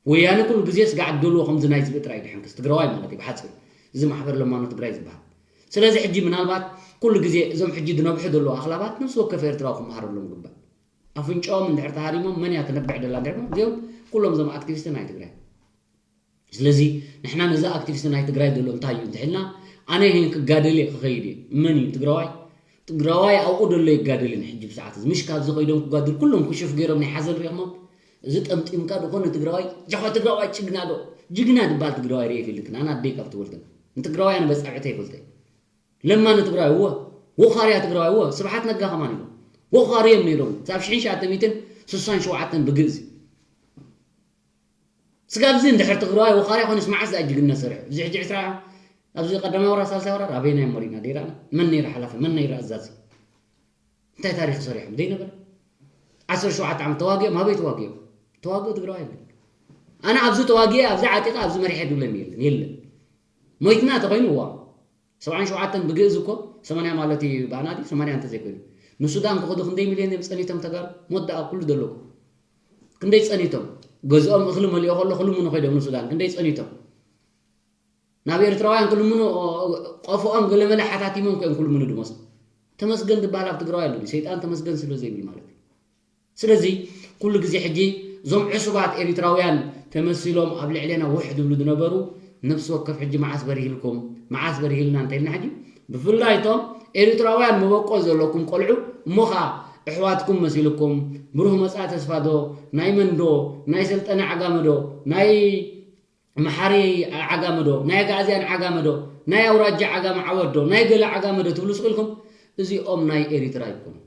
ወያነ ኩሉ ግዜ ስጋዕ ደልዎ ከምዚ ናይ ዝብኢ ጥራይ ድሕንክስ ትግራዋይ ማለት እዩ ብሓፂሩ እዚ ማሕበር ለማኖ ትግራይ ዝበሃል። ስለዚ ሕጂ ምናልባት ኩሉ ግዜ እዞም ሕጂ ዝነብሑ ዘለዉ ኣኽላባት ነፍሲ ወከፍ ኤርትራዊ ክመሃረሎም ይግባእ። ኣፍንጫኦም እንድሕር ተሃሪሞም መን እያ ትነብሕ ደላ እንድሕር እዚኦም ኩሎም እዞም ኣክቲቪስት ናይ ትግራይ። ስለዚ ንሕና ነዚ ኣክቲቪስት ናይ ትግራይ ዘሎ እንታይ እዩ እንተሒልና ኣነ ይህን ክጋደል እየ ክኸይድ እየ መን እዩ ትግራዋይ ትግራዋይ ኣብኡ ደሎ ይጋደልን ሕጂ ብሰዓት እዚ ምሽ ካብዚ ከይዶም ክጋድል ኩሎም ክሽፍ ገይሮም ናይ ሓዘን ሪእኽሞም እዚ ጠምጢምካ ዝኾነ ትግራዋይ ጃኻ ትግራዋይ ጅግና ዶ ጅግና ዝበሃል ትግራዋይ ሪእ ይፈልጥን ኣነ ኣደይ ካብ ትወልድን ንትግራዋይ ኣነ በፃብዕተ ይፈልጠ ለማ ንትግራይ እወ ወኻርያ ትግራዋይ እወ ስብሓት ነጋ ከማን ኢሎም ወኻርዮም ነይሮም ሳብ ሽሕን ሸዓተ ሚእትን ስሳን ሸውዓተን ብግእዝ ስጋብ እዚ እንድሕር ትግራዋይ ወኻርያ ኮይኑስ መዓስ ደኣ ጅግነት ሰሪሑ? እዚ ሕጂ ዕስራ ኣብዚ ቀዳማይ ወራር ሳልሳይ ወራር ኣበየናይ እሞ ርኢና ደይራእና? መን ነይሩ ሓላፊ? መን ነይሩ ኣዛዚ? እንታይ ታሪኽ ሰሪሖም? ዘይነበረ ዓሰርተ ሸውዓተ ዓመት ተዋጊኦም ኣበይ ተዋጊኦም? ተዋግኦ ትግራዋይ የለን። ኣነ ኣብዚ ተዋጊኤ ኣብዚ ዓጢቐ ኣብዚ መሪሐ ድብለኒ የለን የለን። ሞይትና ተኾይኑ እዋ ሰብዓን ሸውዓተን ብግእዝ እኮ ሰማንያ ማለት እዩ ብኣና ድዩ ሰማንያ እንተዘይኮይኑ ንሱዳን ክኸዱ ክንደይ ሚልዮን እዮም ጸኒቶም ተጋሩ ሞት ደኣ ኩሉ ዘለኩም ክንደይ ጸኒቶም ገዝኦም እኽሊ መሊኦ ከሎ ክልምኑ ኮይዶም ንሱዳን ክንደይ ጸኒቶም ናብ ኤርትራውያን ክልምኑ ቆፎኦም ገለመለ ሓታቲሞም ኮይም ክልምኑ ድመስ ተመስገን ዝበሃል ኣብ ትግራዋይ ኣሎ ሰይጣን ተመስገን ስለ ዘይብል ማለት እዩ ስለዚ ኩሉ ግዜ ሕጂ እዞም ዕሱባት ኤሪትራውያን ተመሲሎም ኣብ ልዕሌና ውሕ ዝብሉ ዝነበሩ ነፍሲ ወከፍ ሕጂ መዓስ በሪህልኩም መዓስ በሪህልና እንተኢልና ሕጂ ብፍላይ እቶም ኤሪትራውያን መበቆል ዘለኩም ቆልዑ እሞ ኸዓ ኣሕዋትኩም መሲልኩም ብሩህ መጻኢ ተስፋ ዶ ናይ መን ዶ ናይ ሰልጠነ ዓጋመ ዶ ናይ መሓሪ ዓጋመ ዶ ናይ ኣግኣዝያን ዓጋመ ዶ ናይ ኣውራጃ ዓጋመ ዓወት ዶ ናይ ገለ ዓጋመ ዶ ትብሉ ስቕ ኢልኩም እዚኦም ናይ ኤሪትራ ኣይኮኑን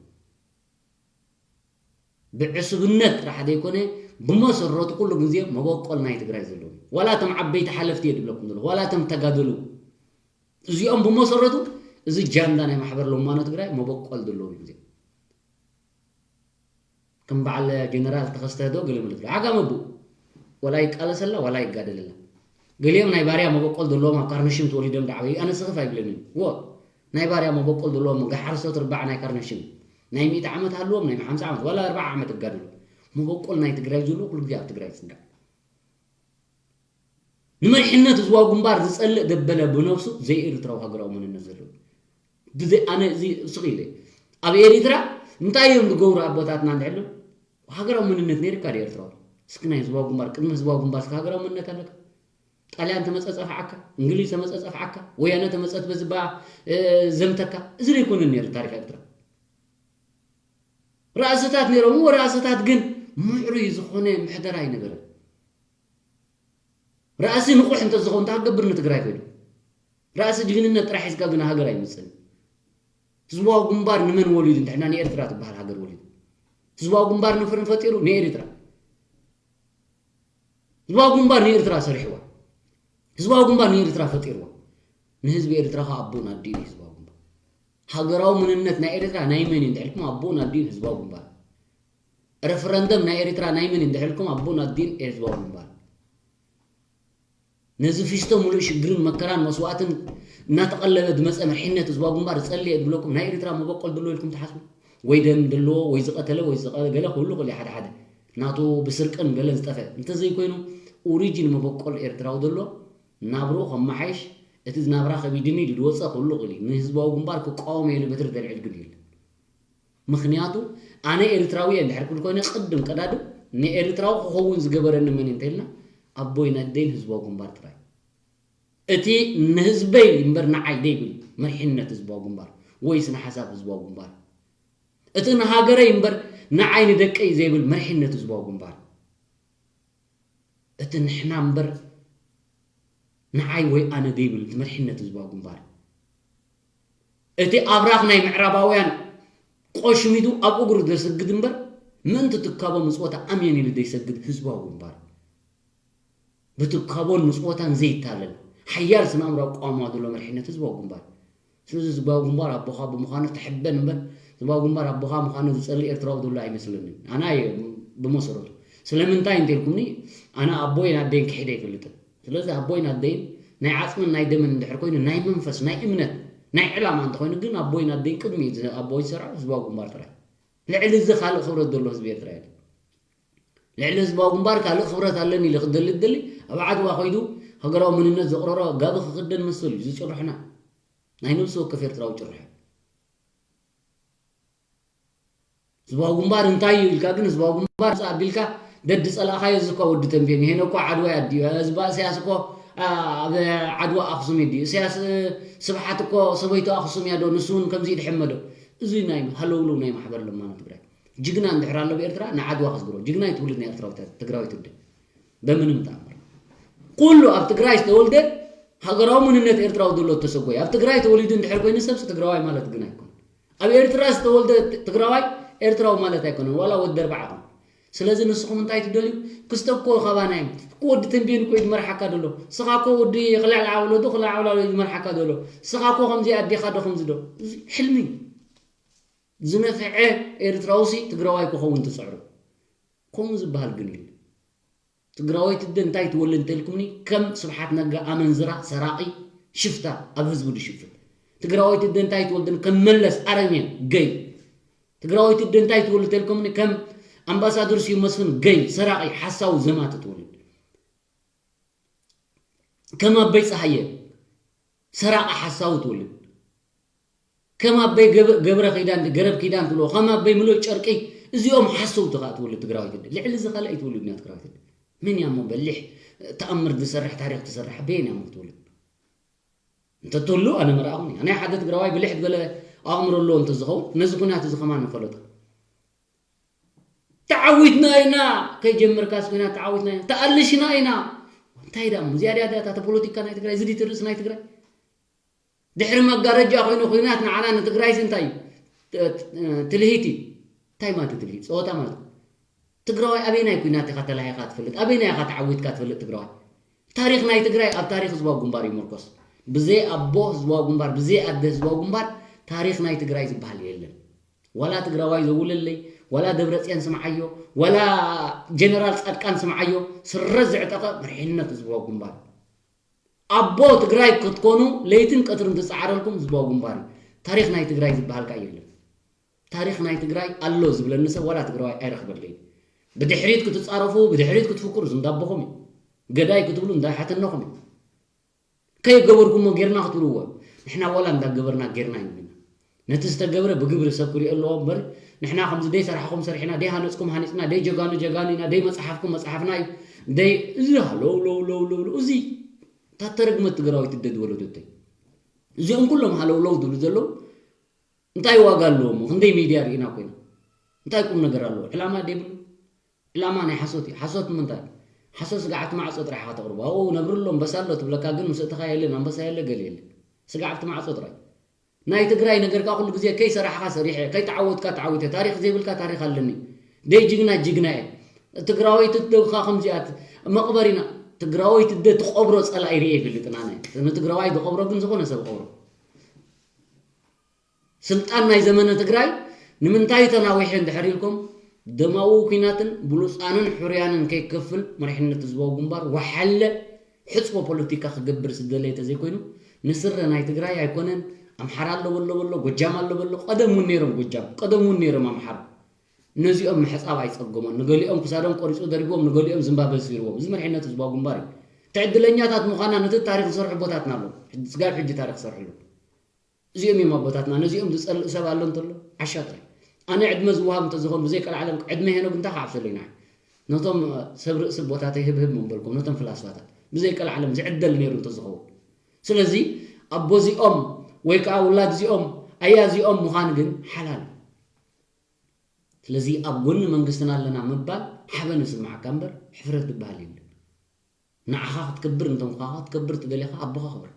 ብዕሱብነት ጥራሕ ዘይኮነ ብመሰረቱ ኩሉ ግዜ መበቆል ናይ ትግራይ ዘለዉ ዋላ እቶም ዓበይቲ ሓለፍቲ እየ ድብለኩም ዘለኹ ዋላ እቶም ተጋደሉ እዚኦም ብመሰረቱ እዚ ጃንዳ ናይ ማሕበር ለማኖ ትግራይ መበቆል ዘለዉ እዮም እዚኦም ከም በዓል ጀነራል ተኸስተ ዶ ገለ ምልክት ዓጋመ ኣቦኡ ዋላ ይቃለሰላ ዋላ ይጋደለላ ገሊኦም ናይ ባርያ መበቆል ዘለዎም ኣብ ካርነሽም ተወሊዶም ዝዓበዩ ኣነ ስኽፍ ኣይብለንን እዎ ናይ ባርያ መበቆል ዘለዎም ገሓርሶት ርባዕ ናይ ካርነሽም ናይ ሚእቲ ዓመት ሃልዎም ናይ ሓምሳ ዓመት ዋላ ኣርባዓ ዓመት ይጋደሉ መበቆል ናይ ትግራይ ዘሎ ኩሉ ግዜ ኣብ ትግራይ ይፅዳዕ ንመሪሕነት ህዝባዊ ግንባር ዝፀልእ ደበለ ብነብሱ ዘይኤርትራዊ ሃገራዊ መንነት ዘለዎ ብዘይ ኣነ እዚ ስቕ ኢለ ኣብ ኤሪትራ እንታይ እዮም ዝገብሩ ኣቦታትና እንድሕሉ ሃገራዊ መንነት ነይርካ ዶ ኤርትራዊ እስኪ ናይ ህዝባዊ ግንባር ቅድሚ ህዝባዊ ግንባር እስኪ ሃገራዊ መንነት ኣለካ ጣልያን ተመጸ ጸፍዓካ፣ እንግሊዝ ተመጸ ጸፍዓካ፣ ወያነ ተመጸት በዚ ባ ዘምተካ። እዚ ዘይኮነ ነይሩ ታሪኽ ኤርትራ። ራእስታት ነይሮም፣ ራእስታት ግን ምዕሩይ ዝኾነ ምሕደራ ኣይነበረን። ራእሲ ንቑሕ እንተዝኸውን እንታይ ክገብር ንትግራይ ኮይኑ? ራእሲ ጅግንነት ጥራሕ ሒዝካ ግን ሃገር ኣይምጽእን። ህዝባዊ ግንባር ንመን ወሊዱ? እንድሕና ንኤርትራ ትበሃል ሃገር ወሊዱ። ህዝባዊ ግንባር ንፍርን ፈጢሩ ንኤርትራ። ህዝባዊ ግንባር ንኤርትራ ሰሪሕዋ። ህዝባዊ ግንባር ንኤርትራ ፈጢርዋ። ንህዝቢ ኤርትራ ከዓ ኣቦን ኣዲን እዩ ህዝባዊ ግንባር። ሃገራዊ መንነት ናይ ኤርትራ ናይ መን እዩ እንድሕልኩም ኣቦን ኣዲን ህዝባዊ ግንባር። ረፈረንደም ናይ ኤርትራ ናይ መን እዩ እንድሕልኩም ኣቦን ኣዲን ህዝባዊ ግንባር። ነዚ ፊስቶ ሙሉእ ሽግርን መከራን መስዋእትን እናተቐለበ ዝመፀ መሪሕነት ህዝባዊ ግንባር ዝፀልየ ዝብለኩም ናይ ኤርትራ መበቆል ዘለዎ ኢልኩም ትሓስቡ? ወይ ደም ዘለዎ ወይ ዝቐተለ ወይ ዝቐገለ ክህሉ ይኽእል እዩ ሓደ ሓደ ናቱ ብስርቅን ገለን ዝጠፈ እንተዘይኮይኑ ኦሪጂን መበቆል ኤርትራዊ ዘሎ ናብርኡ ከመሓይሽ እቲ ናብራ ከቢድኒ ኢሉ ዝወፀ ክህሉ ይኽእል እዩ። ንህዝባዊ ግንባር ክቃወም ኢሉ በትሪ ዘልዕል ግን የለን። ምኽንያቱ ኣነ ኤርትራዊ እየ እንድሕር ክብል ኮይነ ቅድም ቀዳድም ንኤርትራዊ ክኸውን ዝገበረኒ መን እንተኢልና ኣቦይን ኣደይን ህዝባዊ ግንባር ጥራይ። እቲ ንህዝበይ እምበር ንዓይ ደይብል መሪሕነት ህዝባዊ ግንባር ወይ ስነ ሓሳብ ህዝባዊ ግንባር፣ እቲ ንሃገረይ እምበር ንዓይ ንደቀይ ዘይብል መሪሕነት ህዝባዊ ግንባር፣ እቲ ንሕና እምበር ንዓይ ወይ ኣነ ደይብል እቲ መሪሕነት ህዝባዊ ግንባር፣ እቲ ኣብራኽ ናይ ምዕራባውያን ቆሽሚዱ ኣብ እግሩ ዘስግድ እምበር ምእንቲ ትካቦ ምጽወታ ኣምየን ኢሉ ዘይሰግድ ህዝባዊ ግንባር። ብትካቦን ምጽወታን ዘይታለል ሓያል ስነ ኣእምሮ ኣቋውማ ዘሎ መሪሕነት ህዝባዊ ግንባር። ስለዚ ህዝባዊ ግንባር ኣቦኻ ብምዃኑ ትሕበን እምበር ህዝባዊ ግንባር ኣቦኻ ምዃኑ ዝጸልእ ኤርትራዊ ዘሎ ኣይመስለንን። ኣነ እየ ብመሰረቱ። ስለምንታይ እንተልኩምኒ ኣነ ኣቦይን ኣደይን ክሒደ ኣይፈልጥን። ስለዚ ኣቦይን ኣደይን ናይ ዓጽምን ናይ ደምን እንድሕር ኮይኑ ናይ መንፈስ ናይ እምነት ናይ ዕላማ እንተኮይኑ ግን ኣቦይን ኣደይን ቅድሚ ኣቦይ ዝሰርዖ ህዝባዊ ግንባር ጥራይ። ልዕሊ እዚ ካልእ ክብረት ዘሎ ህዝቢ ኤርትራ የለን። ልዕሊ ህዝባዊ ግንባር ካልእ ክብረት ኣለኒ ኢለ ክደሊ ደሊ ኣብ ዓድዋ ኮይዱ ሃገራዊ መንነት ዘቕረሮ ጋቢ ክኽደን መሰሉ እዩ ዝጭርሕና ናይ ነብሲ ወከፍ ኤርትራዊ ጭርሐ። ህዝባዊ ግንባር እንታይ እዩ ኢልካ ግን ህዝባዊ ግንባር ፃ ኣቢልካ ደዲ ፀላእኻዮ እዚ እኳ ወዲ ተንቤን ይሄነ እኳ ዓድዋ ኣዲኡ ህዝባ እሰያስ እኮ ኣብ ዓድዋ ኣክሱም ይዲ እሰያስ ስብሓት እኮ ሰበይቱ ኣክሱም እያ ዶ ንሱ እውን ከምዚ ይድሕመ ዶ? እዚ ናይ ሃለውለው ናይ ማሕበር ለማና ትግራይ ጅግና እንድሕር ኣሎ ብኤርትራ ንዓድዋ ክዝግሮ ጅግና ይትውልድ ናይ ኤርትራዊ ትግራዊ ትደ በምንም ተኣምር ኩሉ ኣብ ትግራይ ዝተወልደ ሃገራዊ መንነት ኤርትራዊ ዘሎ ተሰጎይ ኣብ ትግራይ ተወሊዱ እንድሕር ኮይኑ ሰብሲ ትግራዋይ ማለት ግን ኣይኮነ ኣብ ኤርትራ ዝተወልደ ትግራዋይ ኤርትራዊ ማለት ኣይኮነን ዋላ ወዲ ኣርባዓ ኮን ስለዚ ንስኹም እንታይ ትደልዩ ክስተኮ ካባና እዮም ወዲ ተንቤን እኮ እዩ ዝመርሓካ ዘሎ ስኻ እኮ ወዲ ክልዕልዓ ወለዶ ክልዕልዓ ወላዶ እዩ ዝመርሓካ ዘሎ ስኻ እኮ ከምዚ ኣዴኻ ዶ ከምዚ ዶ ሕልሚ ዝነፍዐ ኤርትራውሲ ትግራዋይ ክኸውን ትፅዕሩ ከምኡ ዝበሃል ግን የለ ትግራወይቲ ደ እንታይ ትወልድ እንተልኩምኒ ከም ስብሓት ነጋ ኣመንዝራ ሰራቒ ሽፍታ ኣብ ህዝቡ ድሽፍት ትግራወይቲ ደ እንታይ ትወልድን ከም መለስ ኣረሜን ገይ ትግራወይቲ ደ እንታይ ትወልድ እንተልኩምኒ ከም ኣምባሳደር ስዩ መስፍን ገይ ሰራቒ ሓሳዊ ዘማት ትወልድ ከም ኣበይ ፀሃየ ሰራቒ ሓሳዊ ትውልድ ከም ኣበይ ገብረ ኪዳን ገረብ ኪዳን ትብሎ ከም ኣበይ ምሉእ ጨርቂ እዚኦም ሓሰውቲ ከዓ ትውልድ ትግራዋይት ልዕሊ እዚ ካልእ ኣይትውልድ እያ ትግራዋይት ምን ያሞ በሊሕ ተኣምር ዝሰርሕ ታሪክ ትሰርሕ ኣበየን ያሞ ትውልድ እንተትህሉ ኣነ መርኣኹም እያ ናይ ሓደ ትግራዋይ ብልሕ ዝበለ ኣእምሮ ኣለዎ እንተዝኸውን ነዚ ኩናት እዚ ከማን ንፈለጦ ተዓዊትና ኢና ከይጀመርካስ ኮይና ተዓዊትና ኢና ተኣልሽና ኢና እንታይ ዳ እዚኣ ዲያ እታ ፖለቲካ ናይ ትግራይ ዝዲ ትርእስ ናይ ትግራይ ድሕሪ መጋረጃ ኮይኑ ኩናት ንዓና ንትግራይስ እንታይ እዩ ትልሂት እዩ እንታይ ማለት ትልሂት ፀወታ ማለት ትግራዋይ ኣበይናይ ኩናት ኢኻ ተላሂኻ ትፈልጥ ኣበይናይ ኢኻ ተዓዊትካ ትፈልጥ ትግራዋይ ታሪክ ናይ ትግራይ ኣብ ታሪክ ህዝባዊ ግንባር ይምርኮስ ብዘይ ኣቦ ህዝባዊ ግንባር ብዘይ ኣደ ህዝባዊ ግንባር ታሪክ ናይ ትግራይ ዝበሃል የለን ዋላ ትግራዋይ ዘውለለይ ዋላ ደብረፅዮን ስምዓዮ ዋላ ጀነራል ፃድቃን ስምዓዮ ስረ ዝዕጠቐ መሪሕነት ህዝባዊ ግንባር ኣቦ ትግራይ ክትኮኑ ለይትን ቀትርን ዝፀዓረልኩም ህዝባዊ ግንባር እዩ ታሪክ ናይ ትግራይ ዝበሃል ከዓ የለን ታሪክ ናይ ትግራይ ኣሎ ዝብለኒ ሰብ ዋላ ትግራዋይ ኣይረክበለይ ብድሕሪት ክትፃረፉ ብድሕሪት ክትፍክሩ ዝንዳቦኹም እዩ ገዳይ ክትብሉ እንዳሓተነኹም እዩ ከይገበርኩሞ ጌርና ክትብልዎ ንሕና ዋላ እንዳገበርና ጌርና ይብልና ነቲ ዝተገብረ ብግብሪ ሰብ ክሪኦ ኣለዎ እምበር ንሕና ከምዚ ደይ ሰራሕኹም ሰሪሕና ደይ ሃነፅኩም ሃኒፅና ደይ ጀጋኑ ጀጋኑ ኢና ደይ መፅሓፍኩም መፅሓፍና እዩ ደይ እዚ ሃለው ለው ለው ለው እዚ እታ ተረግመት ትግራዊት ትደ ዝወለደተይ። እዚኦም ኩሎም ሃለውለው ዝብሉ ዘለዉ እንታይ ዋጋ ኣለዎም? ክንደይ ሚድያ ርኢና ኮይና እንታይ ቁም ነገር ኣለዎ? ዕላማ ደይብሉ። ዕላማ ናይ ሓሶት እዩ። ሓሶት ንምንታይ? ሓሶት ስግዓት ማዕጾ ጥራሕ ኢኻ ተቕርቦ። ኣብኡ ነብሪ ኣሎ፣ ኣንበሳ ኣሎ ትብለካ፣ ግን ምስ እትኻ የለን፣ ኣንበሳ የለ፣ ገለ የለ። ስግዓት ማዕጾ ጥራይ። ናይ ትግራይ ነገርካ ኩሉ ግዜ ከይሰራሕኻ ሰሪሐ፣ ከይተዓወትካ ተዓዊተ፣ ታሪኽ ዘይብልካ ታሪኽ ኣለኒ። ደይ ጅግና ጅግና እየ። ትግራወይቲ ደብኻ ከምዚኣት መቕበሪና። ትግራወይቲ ደ ትቐብሮ ጸላኢ ርኤ ይፈልጥን ኣነ። ንትግራዋይ ዝቐብሮ ግን ዝኾነ ሰብ ቀብሮ። ስልጣን ናይ ዘመነ ትግራይ ንምንታይ ተናዊሐ እንድሕር ኢልኩም፣ ደማዊ ኲናትን ብሉፃንን ሕሩያንን ከይከፍል መሪሕነት ህዝባዊ ግንባር ወሓለ ሕፅቦ ፖለቲካ ክገብር ዝደለየ ተዘይኮይኑ፣ ንስረ ናይ ትግራይ ኣይኮነን። ኣምሓራ ኣሎ በሎ በሎ፣ ጎጃም ኣሎ በሎ። ቀደም እውን ነይሮም ጎጃም፣ ቀደም እውን ነይሮም ኣምሓራ። ነዚኦም ምሕፃብ ኣይፀገሞን። ንገሊኦም ክሳዶም ቆሪፁ ደርብዎም፣ ንገሊኦም ዝምባበ ስቢርዎም። እዚ መሪሕነት ህዝባዊ ግንባር እዩ። ትዕድለኛታት ምዃና ነቲ ታሪክ ዝሰርሑ ኣቦታትና ኣለዉ። ስጋብ ሕጂ ታሪክ ዝሰርሕሉ። እዚኦም እዮም ኣቦታትና። ነዚኦም ዝፀልእ ሰብ ኣሎ እንተሎ ዓሻ ጥራይ። ኣነ ዕድመ ዝወሃብ እንተዝኾን ብዘይ ቀልዓለም ዕድመ ሄኖግ እንታይ ክዓብሰለይ ንዓይ? ነቶም ሰብ ርእሲ ኣቦታተይ ህብህብ ምበልኩም፣ ነቶም ፍላስፋታት። ብዘይ ቀልዓለም ዝዕደል ነይሩ እንተዝኸውን። ስለዚ ኣቦዚኦም ወይ ከዓ ውላድ እዚኦም ኣያ እዚኦም ምዃን ግን ሓላል እዩ። ስለዚ ኣብ ጎኒ መንግስትና ኣለና ምባል ሓበን ይስምዓካ እምበር ሕፍረት ዝበሃል የለን። ንዓኻ ክትከብር፣ እንተ ንኳኻ ክትከብር ትደልኻ ኣቦኻ ክብር።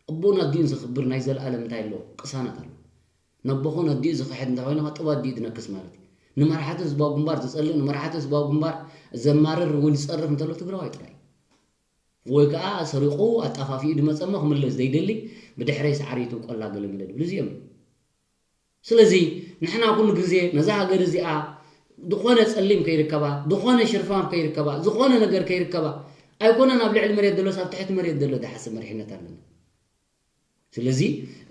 ኣቦን ኣዲኡን ዘኽብር ናይ ዘለኣለም እንታይ ኣለዎ? ቅሳነት ኣለዎ። ነቦኾን ኣዲኡ ዝኽሕድ እንተኾይኑ ጥብ ኣዲኡ ትነክስ ማለት እዩ። ንመራሕቲ ህዝባዊ ግንባር ዝጸልእ፣ ንመራሕቲ ህዝባዊ ግንባር ዘማርር እውን ዝጸርፍ እንተሎ ትግራዋይ ጥራይ እዩ። ወይ ከዓ ሰሪቑ ኣጣፋፊኡ ድመጸ እሞ ክምለስ ዘይደሊ፣ ብድሕረይ ሰዓሪቱ ቆላ ገለ መለ ድብል እዚኦም እዮም። ስለዚ ንሕና ኩሉ ግዜ ነዛ ሃገር እዚኣ ዝኾነ ጸሊም ከይርከባ፣ ዝኾነ ሽርፋም ከይርከባ፣ ዝኾነ ነገር ከይርከባ፣ ኣይኮነን ኣብ ልዕሊ መሬት ዘሎስ ኣብ ትሕቲ መሬት ዘሎ ዝሓስብ መሪሕነት ኣለና። ስለዚ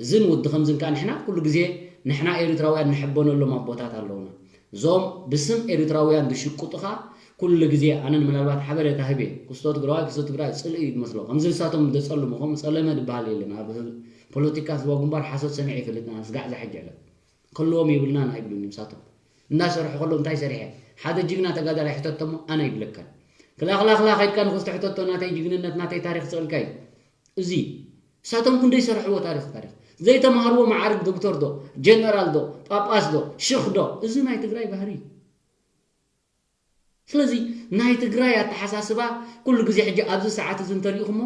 እዝን ወዲ ከምዝን ከዓ ንሕና ኩሉ ግዜ ንሕና ኤርትራውያን ንሕበነሎም ኣቦታት ኣለውና። እዞም ብስም ኤርትራውያን ዝሽቁጡኻ ኩሉ ግዜ ኣነን ምናልባት ሓበሬታ ህቤ ክስቶ ትግራዋይ ክስቶ ትግራይ ጽልኢ እዩ ዝመስሎ። ከምዚ ንሳቶም ዘጸልሙ ከምኡ ጸለመ ዝበሃል የለን። ኣብ ፖለቲካ ህዝባዊ ግንባር ሓሶት ሰሚዐ ይፈልጥን ኣነ ስጋዕ ዝሓጅ ዕለት። ከለዎም የብልናን ኣይብሉን እዮም ንሳቶም። እናሰርሑ ከለዉ እንታይ ሰሪሐ? ሓደ ጅግና ተጋዳላይ ሕተቶ እሞ ኣነ ኣይብለካን። ክላኽላኽላ ከይድካ ንኽስቲ ሕተቶ ናተይ ጅግንነት ናተይ ታሪኽ ስቕልካ እዩ። እዚ ንሳቶም ክንደይ ይሰርሕዎ ታሪኽ ታሪኽ ዘይተምሃርዎ መዓርግ ዶክተር ዶ ጀነራል ዶ ጳጳስ ዶ ሽኽ ዶ? እዚ ናይ ትግራይ ባህሪ እዩ። ስለዚ ናይ ትግራይ ኣተሓሳስባ ኩሉ ግዜ ሕጂ ኣብዚ ሰዓት እዚ እንተሪኢኹሞ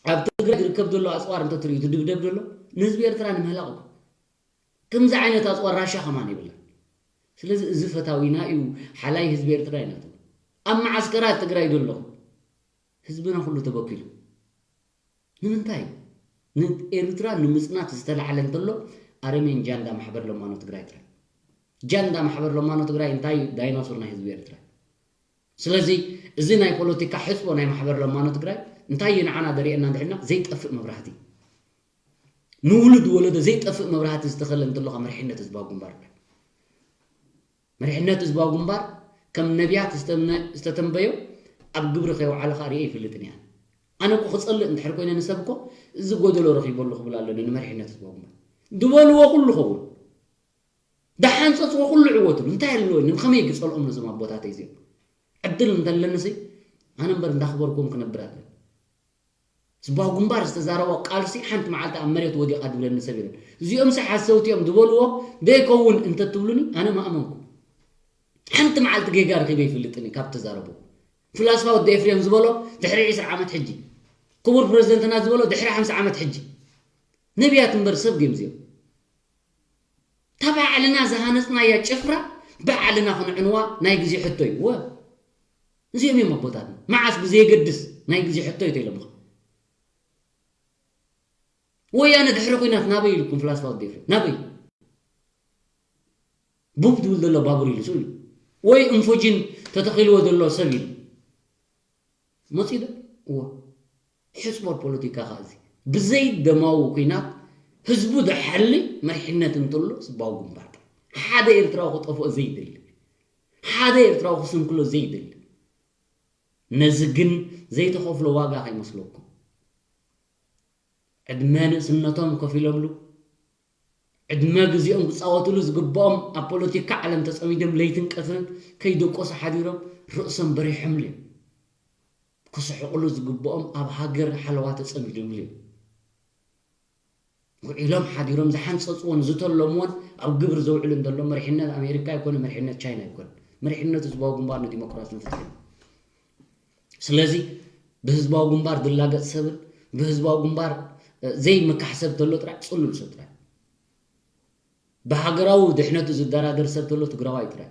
ኣብ ትግራይ ዝርከብ ዘሎ ኣፅዋር እንተትሪኡ ዝድብደብ ዘሎ ንህዝቢ ኤርትራ ንምህላቕ እዩ። ከምዚ ዓይነት ኣፅዋር ራሻ ከማን የብላ። ስለዚ እዚ ፈታዊና እዩ ሓላይ ህዝቢ ኤርትራ ኢና ትብሉ ኣብ መዓስከራት ትግራይ ዘለኹም ህዝብና ኩሉ ተበኪሉ ንምንታይ ንኤርትራ ንምፅናት ዝተላዕለ እንተሎ ኣረሜን ጃንዳ ማሕበር ለማኖ ትግራይ ጥራይ። ጃንዳ ማሕበር ለማኖ ትግራይ እንታይ እዩ? ዳይኖሶር ናይ ህዝቢ ኤርትራ። ስለዚ እዚ ናይ ፖለቲካ ሕፅቦ ናይ ማሕበር ለማኖ ትግራይ እንታይ እዩ ንዓና ደሪኤና እንድሕልና ዘይጠፍእ መብራህቲ ንውሉድ ወለዶ ዘይጠፍእ መብራህቲ ዝተኸለ እንተሎ ካብ መሪሕነት ህዝባዊ ግንባር መሪሕነት ህዝባዊ ግንባር ከም ነቢያት ዝተተንበዮ ኣብ ግብሪ ከየውዓለ ከዓ ርእየ ይፈልጥን እየ። ኣነ እኮ ክፀልእ እንድሕር ኮይነ ንሰብ እኮ እዚ ጎደሎ ረኺበሉ ክብል ኣለኒ ንመሪሕነት ህዝባዊ ግንባር ዝበልዎ ኩሉ ኸውን ደሓንፀፅዎ ኩሉ ዕወትሉ እንታይ ኣለዎ ከመይ ክፀልኦም ነዞም ኣቦታተይ እዚኦም ዕድል እንተለንሲ ኣነ እምበር እንዳኽበርኩም ክነብር ኣለኒ። ህዝባዊ ግንባር ዝተዛረቦ ቃልሲ ሓንቲ መዓልቲ ኣብ መሬት ወዲቓ ድብለኒ ሰብ የለን። እዚኦም ሲ ሓሰውቲ እዮም ዝበልዎ ዘይከውን እንተትብሉኒ ኣነ ምኣመንኩ። ሓንቲ መዓልቲ ጌጋ ረኺበ ይፈልጥን እዩ ካብ ተዛረቡ። ፍላስፋ ወዲ ኤፍሬም ዝበሎ ድሕሪ ዕስራ ዓመት ሕጂ፣ ክቡር ፕረዚደንትና ዝበሎ ድሕሪ ሓምሳ ዓመት ሕጂ። ነቢያት እምበር ሰብ ድዮም እዚኦም? እታ ባዕልና ዝሃነፅናያ ጭፍራ ባዕልና ክንዕንዋ ናይ ግዜ ሕቶ እዩ። ወ እዚኦም እዮም ኣቦታትና። መዓስ ብዘየገድስ ናይ ግዜ ሕቶ እዩ ተኢሎምኻ። ወያነ ድሕሪ ኲናት ናበይ ኢልኩም ፍላስፋ ወዲ ኤፍሬም ናበይ ቡብ ትብል ዘሎ ባቡር ኢሉ ስእሉ ወይ እንፎጂን ተተኺልዎ ዘሎ ሰብ ኢሉ መፂኡ ዶ? እዎ። ሕፅቦር ፖለቲካ ከዓ እዚ ብዘይ ደማዊ ኲናት ህዝቡ ዘሓሊ መሪሕነት እንተሎ ህዝባዊ ግንባር ሓደ ኤርትራዊ ክጠፍኦ ዘይደሊ ሓደ ኤርትራዊ ክስንክሎ ዘይደሊ ነዚ ግን ዘይተኸፍሎ ዋጋ ከይመስለኩም ዕድመ ንእስነቶም ከፊሎምሉ ዕድመ ግዜኦም ክፃወትሉ ዝግብኦም ኣብ ፖለቲካ ዓለም ተፀሚዶም ለይትን ቀትርን ከይደቆሱ ሓዲሮም ርእሶም በሪሖምሉ እዮም። ክስሕቕሉ ዝግብኦም ኣብ ሃገር ሓለዋ ተጸሚዶምሉ እዮም። ውዒሎም ሓዲሮም ዝሓንጸጽዎን ዝተለምዎን ኣብ ግብሪ ዘውዕሉ እንተሎ መሪሕነት ኣሜሪካ ኣይኮነ፣ መሪሕነት ቻይና ኣይኮነ፣ መሪሕነት ህዝባዊ ግንባር ንዲሞክራስን ፍትሕን። ስለዚ ብህዝባዊ ግንባር ዝላገጽ ሰብን ብህዝባዊ ግንባር ዘይምካሕ ሰብ ተሎ ጥራይ፣ ጽሉል ሰብ ጥራይ፣ ብሃገራዊ ድሕነቱ ዝደራደር ሰብ ተሎ ትግራዋይ ጥራይ።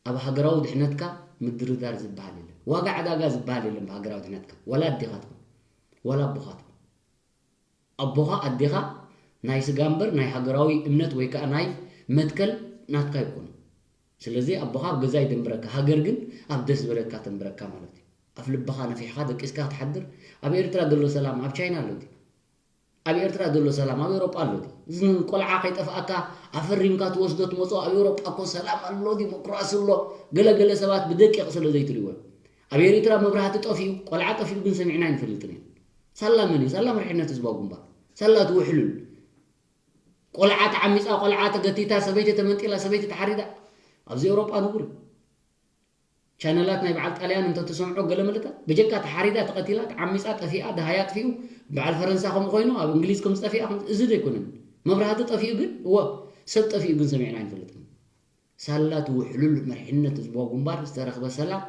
ኣብ ሃገራዊ ድሕነትካ ምድርዳር ዝበሃል የለን። ዋጋ ዕዳጋ ዝበሃል የለን ብሃገራዊ ድሕነትካ። ዋላ ኣዴኻ ትኹን ዋላ ኣቦኻ ትኹን፣ ኣቦኻ ኣዴኻ ናይ ስጋ እምበር ናይ ሃገራዊ እምነት ወይ ከዓ ናይ መትከል ናትካ ይኮኑ። ስለዚ ኣቦኻ ኣብ ገዛ ይደንብረካ፣ ሃገር ግን ኣብ ደስ ዝበለካ ተንብረካ ማለት እዩ። ኣብ ልብኻ ነፊሕኻ ደቂስካ ክትሓድር። ኣብ ኤርትራ ዘሎ ሰላም ኣብ ቻይና ኣሎ ድዩ? ኣብ ኤርትራ ዘሎ ሰላም ኣብ ኤውሮጳ ኣሎ ድዩ? እዚ ቆልዓ ከይጠፍኣካ ኣፈሪምካ ትወስዶ ትመጾ። ኣብ ኤውሮጳ እኮ ሰላም ኣሎ፣ ዲሞክራሲ ኣሎ። ገለገለ ሰባት ብደቂቕ ስለ ዘይትሪእዎ፣ ኣብ ኤርትራ መብራህቲ ጠፊኡ፣ ቆልዓ ጠፊኡ ግን ሰሚዕና ኣይንፈልጥን ኢና። ሳላ መን እዩ? ሳላ መሪሕነት ህዝባዊ ግንባር። ሳላ እቲ ውሕሉል። ቆልዓ ተዓሚጻ፣ ቆልዓ ተገቲታ፣ ሰበይቲ ተመንጢላ፣ ሰበይቲ ተሓሪዳ። ኣብዚ ኤውሮጳ ንቡር እዩ። ቻነላት ናይ በዓል ጣልያን እንተትሰምዖ ገለ መለታት፣ በጀካ ተሓሪዳ፣ ተቐቲላ፣ ተዓሚጻ፣ ጠፊኣ፣ ደሃያ ኣጥፊኡ፣ በዓል ፈረንሳ ከምኡ ኮይኑ፣ ኣብ እንግሊዝ ከም ዝጠፊኣ፣ ከም እዚ ዘይኮነን። መብራህቲ ጠፊኡ ግን፣ እወ፣ ሰብ ጠፊኡ ግን ሰሚዕና ኣይንፈልጥን። ሳላ እቲ ውሕሉል መሪሕነት ህዝባዊ ግንባር ዝተረኽበ ሰላም፣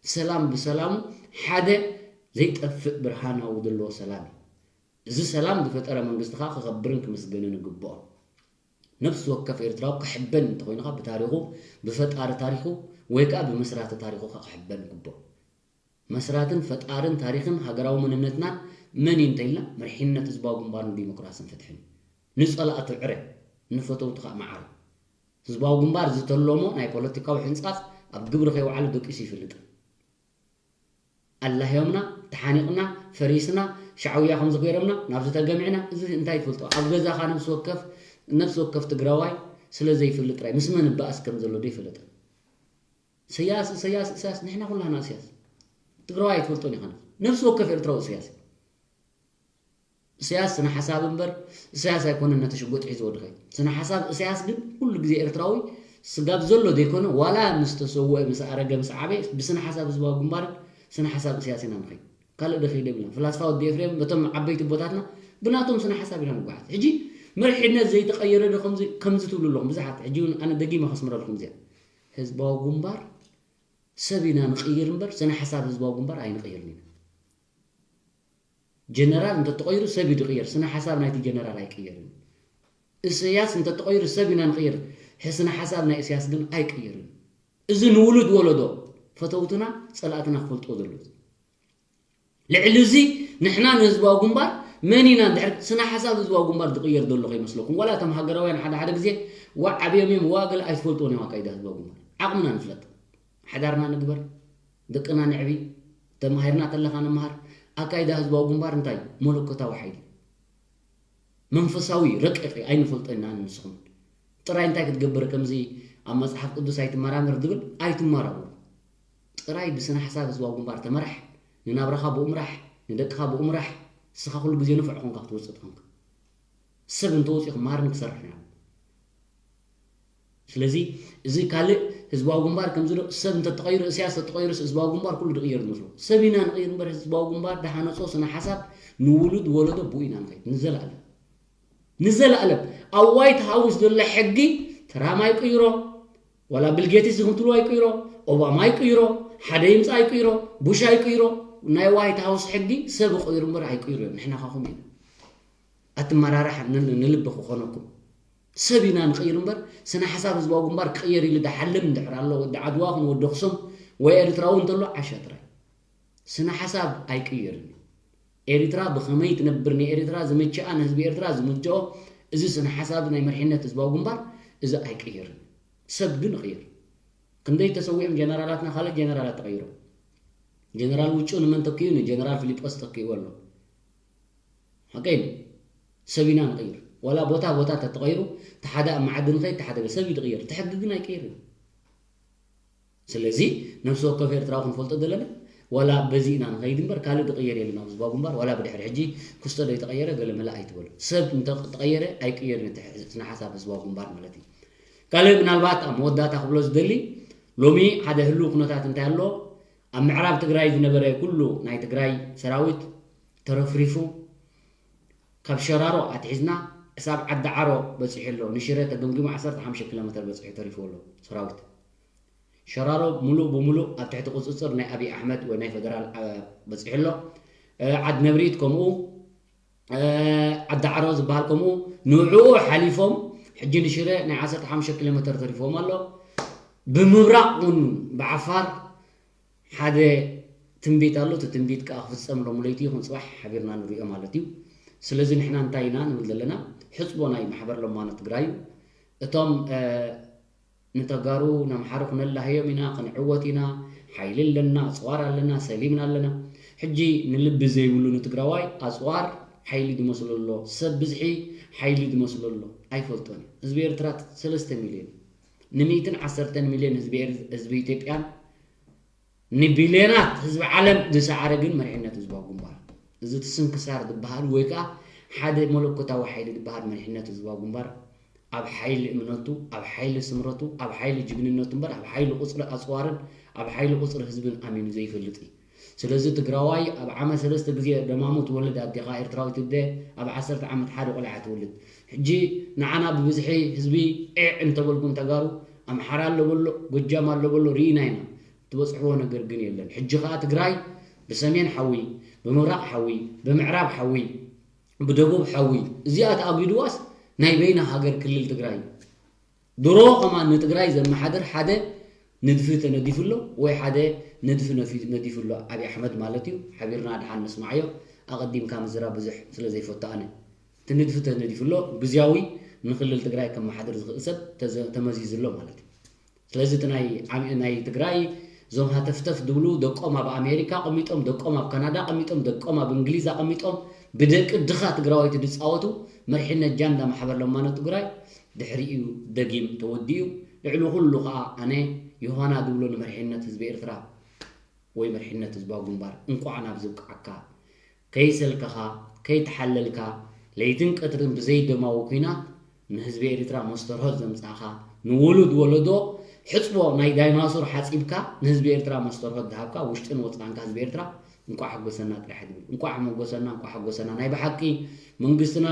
ሰላም ብሰላሙ ሓደ ዘይጠፍእ ብርሃናዊ ዘለዎ ሰላም እዩ። እዚ ሰላም ዝፈጠረ መንግስቲ ኸኣ ክኸብርን ክምስገንን ይግብኦ። ነፍሲ ወከፍ ኤርትራዊ ክሕበን እንተኾይኑ ኸኣ ብታሪኹ፣ ብፈጣሪ ታሪኹ ወይ ከኣ ብመስራቲ ታሪኹ ኸኣ ክሕበን ይግብኦ። መስራትን ፈጣርን ታሪኽን ሃገራዊ መንነትና መን እዩ እንተኢልና፣ መሪሕነት ህዝባዊ ግንባር ንዲሞክራስን ፍትሕን እዩ። ንጸላእቱ ዕረ፣ ንፈተውቱ ኸኣ መዓረ። ህዝባዊ ግንባር ዝተለሞ ናይ ፖለቲካዊ ሕንጻጽ ኣብ ግብሪ ከይወዓለ ደቂሱ ይፈልጥን። ኣላህዮምና፣ ተሓኒቕና፣ ፈሪስና፣ ሻዕውያ ከም ዝገይሮምና፣ ናብዚ ተገሚዕና፣ እዚ እንታይ ትፈልጦ? ኣብ ገዛኻ ነፍሲ ወከፍ፣ ነፍሲ ወከፍ ትግራዋይ ስለ ዘይፍልጥ ጥራይ፣ ምስ መን ይበኣስ ከም ዘሎ ዶ ይፈልጥ? እሰያስ፣ እሰያስ፣ እሰያስ፣ ንሕና ኩላና እሰያስ። ትግራዋይ ኣይትፈልጦን ኢኻ። ነፍሲ ወከፍ ኤርትራዊ እሰያስ እዩ። እሰያስ ስነ ሓሳብ እምበር፣ እሰያስ ኣይኮነን ነቲ ሽጉጥ ሒዝዎ ዝኸይድ። ስነ ሓሳብ እሰያስ ግን ኩሉ ግዜ ኤርትራዊ ስጋብ ዘሎ ዘይኮነ፣ ዋላ ምስ ተሰወአ፣ ምስ ኣረገ፣ ምስ ዓበየ፣ ብስነ ሓሳብ ህዝባዊ ግንባርን ስነ ሓሳብ እሰያስ ኢና ንኸይድ። ካልእ ዶ ከይደ ብልና። ፍላስፋ ወዲ ኤፍሬም በቶም ዓበይቲ ኣቦታትና ብናቶም ስነ ሓሳብ ኢና ንጓዓዝ። ሕጂ መሪሕነት ዘይተቐየረ ዶ ከምዚ፣ ከምዚ ትብሉ ኣለኹም ብዙሓት። ሕጂ እውን ኣነ ደጊመ ከስምረልኩም እዚኣ። ህዝባዊ ግንባር ሰብ ኢና ንቕይር እምበር፣ ስነ ሓሳብ ህዝባዊ ግንባር ኣይንቕይርን ኢና። ጀነራል እንተተቐይሩ ሰብ እዩ ዝቕየር፣ ስነ ሓሳብ ናይቲ ጀነራል ኣይቅየርን። እሰያስ እንተተቐይሩ ሰብ ኢና ንቕየር፣ ሕ-፣ ስነ ሓሳብ ናይ እሰያስ ግን ኣይቅየርን። እዚ ንውሉድ ወለዶ፣ ፈተውትና፣ ጸላእትና ክፈልጥዎ ዘለዎ። ልዕሊ እዚ ንሕና ንህዝባዊ ግንባር መን ኢና እንድሕር ስነ ሓሳብ ህዝባዊ ግንባር ዝቕየር ዘሎ ከይመስለኩም። ዋላ እቶም ሃገራውያን ሓደ ሓደ ግዜ ዋ ዓብዮም እዮም፣ ዋ ገለ ኣይትፈልጥዎን እዮም ኣካይዳ ህዝባዊ ግንባር። ዓቕምና ንፍለጥ። ሓዳርና ንግበር፣ ደቅና ንዕቢ፣ ተማሂርና ተለኻ ንመሃር። ኣካይዳ ህዝባዊ ግንባር እንታይ እዩ? መለኮታዊ ሓይሊ። መንፈሳዊ ረቂቕ እዩ፣ ኣይንፈልጦ ኢና ንስኹም። ጥራይ እንታይ ክትገብር ከምዚ ኣብ መጽሓፍ ቅዱስ ኣይትመራመር ዝብል ኣይትመራመሩ። ጥራይ ብስነ ሓሳብ ህዝባዊ ግንባር ተመራሕ፣ ንናብራኻ ብኡ ምራሕ፣ ንደቅኻ ብኡ ምራሕ። ንስኻ ኩሉ ግዜ ንፉዕ ኮንካ ክትወጽእ ትኾንካ። ሰብ እንተወጺኡ ክመሃርን ክሰርሕን ኣለዎ። ስለዚ እዚ ካልእ ህዝባዊ ግንባር ከምዚ ዶ ሰብ እንተተቐይሩ፣ እስያስ እንተተቐይሩስ ህዝባዊ ግንባር ኩሉ ዝቕየር ዝመስሎ። ሰብ ኢና ንቕይር እምበር ህዝባዊ ግንባር ዝሃነጾ ስነ ሓሳብ ንውሉድ ወለዶ ብኡ ኢና ንኸይድ። ንዘለኣለም። ንዘለኣለም። ኣብ ዋይት ሃውስ ዘሎ ሕጊ ትራምፕ ኣይቅይሮ፣ ዋላ ቢል ጌትስ ዝኽትሉ ኣይቅይሮ፣ ኦባማ ኣይቅይሮ፣ ሓደ ይምጻእ ኣይቅይሮ፣ ቡሽ ኣይቅይሮ። ናይ ዋይት ሃውስ ሕጊ ሰብ ይቕይሩ እምበር ኣይቅይሩ እዮም። ንሕና ካኹም ኢና። ኣትመራርሓ ን-፣ ንልቢ ክኾነኩም። ሰብ ኢና ንቕይር እምበር፣ ስነ ሓሳብ ህዝባዊ ግንባር ክቕየር ኢሉ ዝሓልም እንድሕር ኣሎ፣ ወዲ ዓድዋ ኹን ወዲ ኣኽሱም ወይ ኤርትራዊ እንተሎ ዓሻ ጥራይ። ስነ ሓሳብ ኣይቅየርን እዩ። ኤርትራ ብኸመይ ትነብር፣ ንኤርትራ ዝምችኣ፣ ንህዝቢ ኤርትራ ዝምችኦ፣ እዚ ስነ ሓሳብ ናይ መሪሕነት ህዝባዊ ግንባር፣ እዚ ኣይቅየርን። ሰብ ግን ይቕየር። ክንደይ ተሰዊኦም ጀነራላትና፣ ካልእ ጀነራላት ተቐይሮም። ጀነራል ውጩ ንመን ተኪኡ? ንጀነራል ፊሊጶስ ተኪእዎ ኣሎ። ሓቀይ እዩ። ሰብ ኢና ንቕይር። ዋላ ቦታ ቦታ እንተተቐይሩ፣ እቲ ሓደ ኣብ መዓዲ ንኸይድ፣ እቲ ሓደ ሰብ እዩ ዝቕየር። እቲ ሕጊ ግን ኣይቅየርን። ስለዚ ነፍሲ ወከፍ ኤርትራዊ ክንፈልጦ ዘለና፣ ዋላ በዚ ኢና ንኸይድ እምበር፣ ካልእ ዝቕየር የለን ኣብ ህዝባዊ ግንባር፣ ዋላ ብድሕሪ ሕጂ ክስቶ ዘይተቐየረ ገለ መለ ኣይትበሉ። ሰብ እንተተቐየረ ኣይቅየርን፣ እቲ ስነ ሓሳብ ህዝባዊ ግንባር ማለት እዩ። ካልእ ምናልባት ኣብ መወዳእታ ክብሎ ዝደሊ፣ ሎሚ ሓደ ህሉው ኩነታት እንታይ ኣሎ? ኣብ ምዕራብ ትግራይ ዝነበረ ኩሉ ናይ ትግራይ ሰራዊት ተረፍሪፉ፣ ካብ ሸራሮ ኣትሒዝና ክሳብ ዓዲ ዓሮ በፂሑ ኣሎ። ንሽረ ተገምጊሙ ዓሰርተ ሓሙሽተ ኪሎ ሜትር በፂሑ ተሪፉ ኣሎ ሰራዊት። ሸራሮ ሙሉእ ብሙሉእ ኣብ ትሕቲ ቁፅፅር ናይ ኣብይ ኣሕመድ ወይ ናይ ፌደራል፣ አ፣ በፂሑ ኣሎ። እ፣ ዓድ ነብሪት ከምኡ፣ እ፣ ዓዲ ዓሮ ዝበሃል ከምኡ። ንዕኡ ሓሊፎም ሕጂ ንሽረ ናይ ዓሰርተ ሓሙሽተ ኪሎ ሜትር ተሪፎም ኣሎ። ብምብራቕ እውን ብዓፋር ሓደ ትንቢት ኣሎ። እቲ ትንቢት ከዓ ክፍፀም ሎሚ ለይቲ ይኹን ፅባሕ ሓቢርና ንሪኦ ማለት እዩ። ስለዚ ንሕና እንታይ ኢና ንብል ዘለና? ሕፅቦ ናይ ማሕበር ለማኖ ትግራይ እዩ። እቶም፣ እ፣ ንተጋሩ፣ ንኣምሓሩ ክነላህዮም ኢና፣ ክንዕወት ኢና፣ ሓይሊ ኣለና፣ ኣፅዋር ኣለና፣ ሰሊምና ኣለና። ሕጂ ንልቢ ዘይብሉ ንትግራዋይ ኣፅዋር ሓይሊ ዝመስሎ ኣሎ፣ ሰብ ብዝሒ ሓይሊ ዝመስሎ ኣሎ። ኣይፈልጦን እዩ። ህዝቢ ኤርትራ ሰለስተ ሚልዮን እዩ። ንሚእትን ዓሰርተን ሚልዮን ህዝቢ ኤር-፣ ህዝቢ ኢትዮጵያን ንቢልዮናት ህዝቢ ዓለም ዝሰዓረ ግን መሪሕነት ህዝባዊ ግንባር። እዚ እቲ ስንክሳር ዝበሃል ወይ ከዓ ሓደ መለኮታዊ ሓይሊ ዝበሃል መሪሕነት ህዝባዊ ግንባር ኣብ ሓይሊ እምነቱ፣ ኣብ ሓይሊ ስምረቱ፣ ኣብ ሓይሊ ጅግንነቱ እምበር ኣብ ሓይሊ ቁፅሪ ኣፅዋርን ኣብ ሓይሊ ቁፅሪ ህዝብን ኣሚኑ ዘይፈልጥ እዩ። ስለዚ ትግራዋይ ኣብ ዓመት ሰለስተ ግዜ ደማሙ ትወልድ ኣዴኻ ኤርትራዊት እደ ኣብ ዓሰርተ ዓመት ሓደ ቆልዓ ትወልድ። ሕጂ ንዓና ብብዝሒ ህዝቢ ዒዕ እንተበልኩም ተጋሩ ኣምሓራ ኣሎ በሎ፣ ጎጃም ኣሎ በሎ ርኢና ኢና። ትበፅሕዎ ነገር ግን የለን። ሕጂ ኸዓ ትግራይ ብሰሜን ሓዊ፣ ብምብራቕ ሓዊ፣ ብምዕራብ ሓዊ፣ ብደቡብ ሓዊ፣ እዚኣ ተኣጒድዋስ ናይ በይና ሃገር ክልል ትግራይ እዩ። ድሮ ከማን ንትግራይ ዘመሓድር ሓደ ንድፊ ተነዲፉ ኣሎ፣ ወይ ሓደ ንድፊ ነፊ-፣ ነዲፉ ኣሎ ኣብይ ኣሕመድ ማለት እዩ። ሓቢርና ድሓን ንስማዓዮ፣ ኣቐዲምካ ምዝራብ ብዙሕ ስለ ዘይፈቱ ኣነ። እቲ ንድፊ ተነዲፉ ኣሎ፣ ግዝያዊ ንክልል ትግራይ ከመሓድር ዝኽእል ሰብ ተዘ-፣ ተመዚዙ ኣሎ ማለት እዩ። ስለዚ እቲ ናይ ዓሚ-፣ ናይ ትግራይ እዞም ሃተፍተፍ ድብሉ ደቆም ኣብ ኣሜሪካ ኣቐሚጦም፣ ደቆም ኣብ ካናዳ ኣቐሚጦም፣ ደቆም ኣብ እንግሊዝ ኣቐሚጦም ብደቂ ድኻ ትግራወይቲ ዝፃወቱ መሪሕነት ጃንዳ ማሕበር ለማኖ ትግራይ ድሕሪኡ ደጊም ተወዲኡ። ልዕሊ ኩሉ ከዓ ኣነ ዮሃና ድብሎ ንመሪሕነት ህዝቢ ኤርትራ ወይ መሪሕነት ህዝባዊ ግንባር እንቋዕ ናብ ዝብቅዓካ። ከይሰልከኻ፣ ከይተሓለልካ፣ ለይትን ቀትርን ብዘይ ደማዊ ኲናት ንህዝቢ ኤርትራ መስተርሆት ዘምጻእኻ፣ ንውሉድ ወለዶ ሕጽቦ ናይ ዳይናሶር ሓጺብካ ንህዝቢ ኤርትራ መስተርሆት ዝሃብካ ውሽጥን ወጻእን ህዝቢ ኤርትራ እንቋዕ ሓጎሰና ጥራሕ ድብል። እንቋዕ ሓጎሰና፣ እንቋዕ ሓጎሰና። ናይ ብሓቂ መንግስትና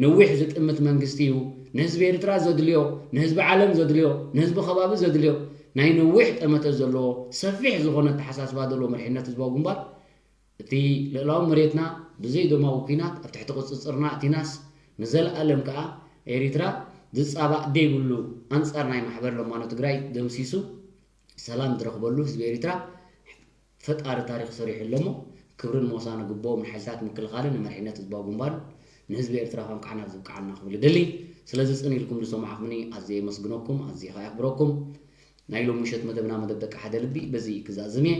ነዊሕ ዝጥምት መንግስቲ እዩ። ንህዝቢ ኤርትራ ዘድልዮ፣ ንህዝቢ ዓለም ዘድልዮ፣ ንህዝቢ ከባቢ ዘድልዮ ናይ ነዊሕ ጠመተ ዘለዎ ሰፊሕ ዝኾነ ኣተሓሳስባ ዘለዎ መሪሕነት ህዝባዊ ግንባር እቲ ልእላዊ መሬትና ብዘይ ደማዊ ኲናት ኣብ ትሕቲ ቁጽጽርና ኣእቲናስ፣ ንዘለኣለም ከኣ ኤሪትራ ዝጻባእ ደይብሉ ኣንጻር ናይ ማሕበር ለማኖ ትግራይ ደምሲሱ ሰላም ዝረኽበሉ ህዝቢ ኤሪትራ ፈጣሪ ታሪኽ ሰሪሑ ኣሎ እሞ፣ ክብርን ሞሳን ንግብኦም ንሓይልታት ምክልኻልን ንመሪሕነት ህዝባዊ ግንባርን ንህዝቢ ኤርትራ ከብቅዓና ዝብቅዓና ክብል እደሊ። ስለዚ ጽን ኢልኩም ዝሰማዕኩምኒ ኣዝየ የመስግነኩም፣ ኣዝየ ከኣ የኽብረኩም። ናይ ሎሚ ምሸት መደብና መደብ ደቂ ሓደ ልቢ በዚ ክዛዝም እየ።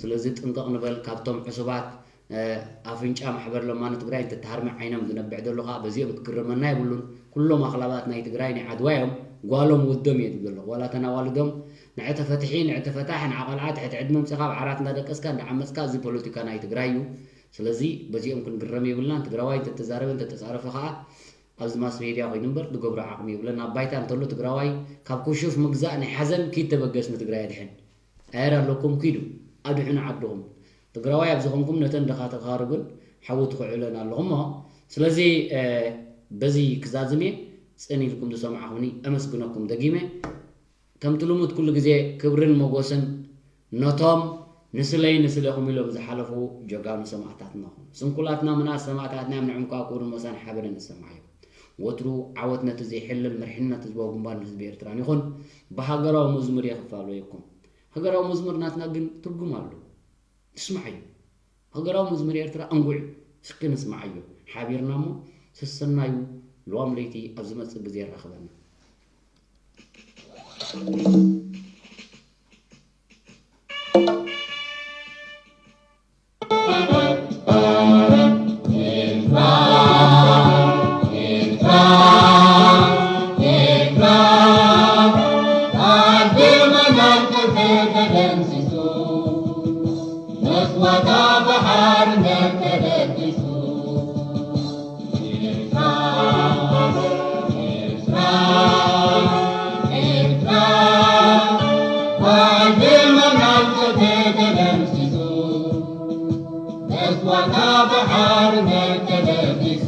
ስለዚ ጥንቅቕ ንበል ካብቶም ዕሱባት፣ እ፣ ኣፍንጫ ማሕበር ለማኒ ትግራይ እንትትሃርሚ ዓይኖም ዝነብዕ ዘሎ ከዓ በዚኦም ክግረመና የብሉን። ኩሎም ኣኽላባት ናይ ትግራይ ናይ ዓድዋ እዮም። ጓሎም ወዶም እየ ዝብል ዘለኹ። ዋላ እተን ኣዋልዶም ንዕተ ፈትሒ፣ ንዕተ ፈታሕ፣ ንዓ ቆልዓ ትሕቲ ዕድመ ኣምፂኻ ኣብ ዓራት እንዳደቀስካ እንዳዓመፅካ፣ እዚ ፖለቲካ ናይ ትግራይ እዩ። ስለዚ በዚኦም ክንግረም የብልናን። ትግራዋይ እንተተዛረበ እንተተፃረፈ ከዓ ኣብዚ ማስ ሜድያ ኮይኑ እምበር ዝገብሮ ዓቕሚ የብለን። ኣብ ባይታ እንተሎ ትግራዋይ ካብ ኩሹፍ ምግዛእ ናይ ሓዘን ኪድ ተበገስ ንትግራይ ኣድሕን። ኣየር ኣለኩም ኪዱ ኣድሕኑ ዓድኹም። ትግራዋይ ኣብ ዝኾንኩም ነተን ድኻ ተኻሩ ግን ሓዊ ትኹዕለን ኣለኹም እሞ። ስለዚ፣ እ፣ በዚ ክዛዝም እየ። ጽን ኢልኩም ዝሰማዕኹምኒ ኣመስግነኩም ደጊመ። ከምቲ ልሙድ ኩሉ ግዜ ክብርን ሞጎስን ነቶም ንስለይ ንስለኹም ኢሎም ዝሓለፉ ጀጋኑ ሰማእታትና። ስንኩላትና ምንኣስ ሰማእታትና እዮም፣ ንዕም ከኣ ክብርን ሞሳን ሓበንን ንሰማዓዮም። ወትሩ ዓወት ነቲ ዘይሕለል መሪሕነት ህዝባዊ ግንባር ንህዝቢ ኤርትራን ይኹን። ብሃገራዊ መዝሙር እየ ክፋለየኩም። ሃገራዊ መዝሙር ናትና ግን ትርጉም ኣለዎ። ንስማዓዮ። ሃገራዊ መዝሙር ኤርትራ እንጉዕ እስኪ ንስማዓዮ። ሓቢርና እሞ ሰሰናዩ። ልዋም ለይቲ ኣብ ዝመጽእ ግዜ የራኽበና። ዋታ ባሕርነት ተበጊሱ።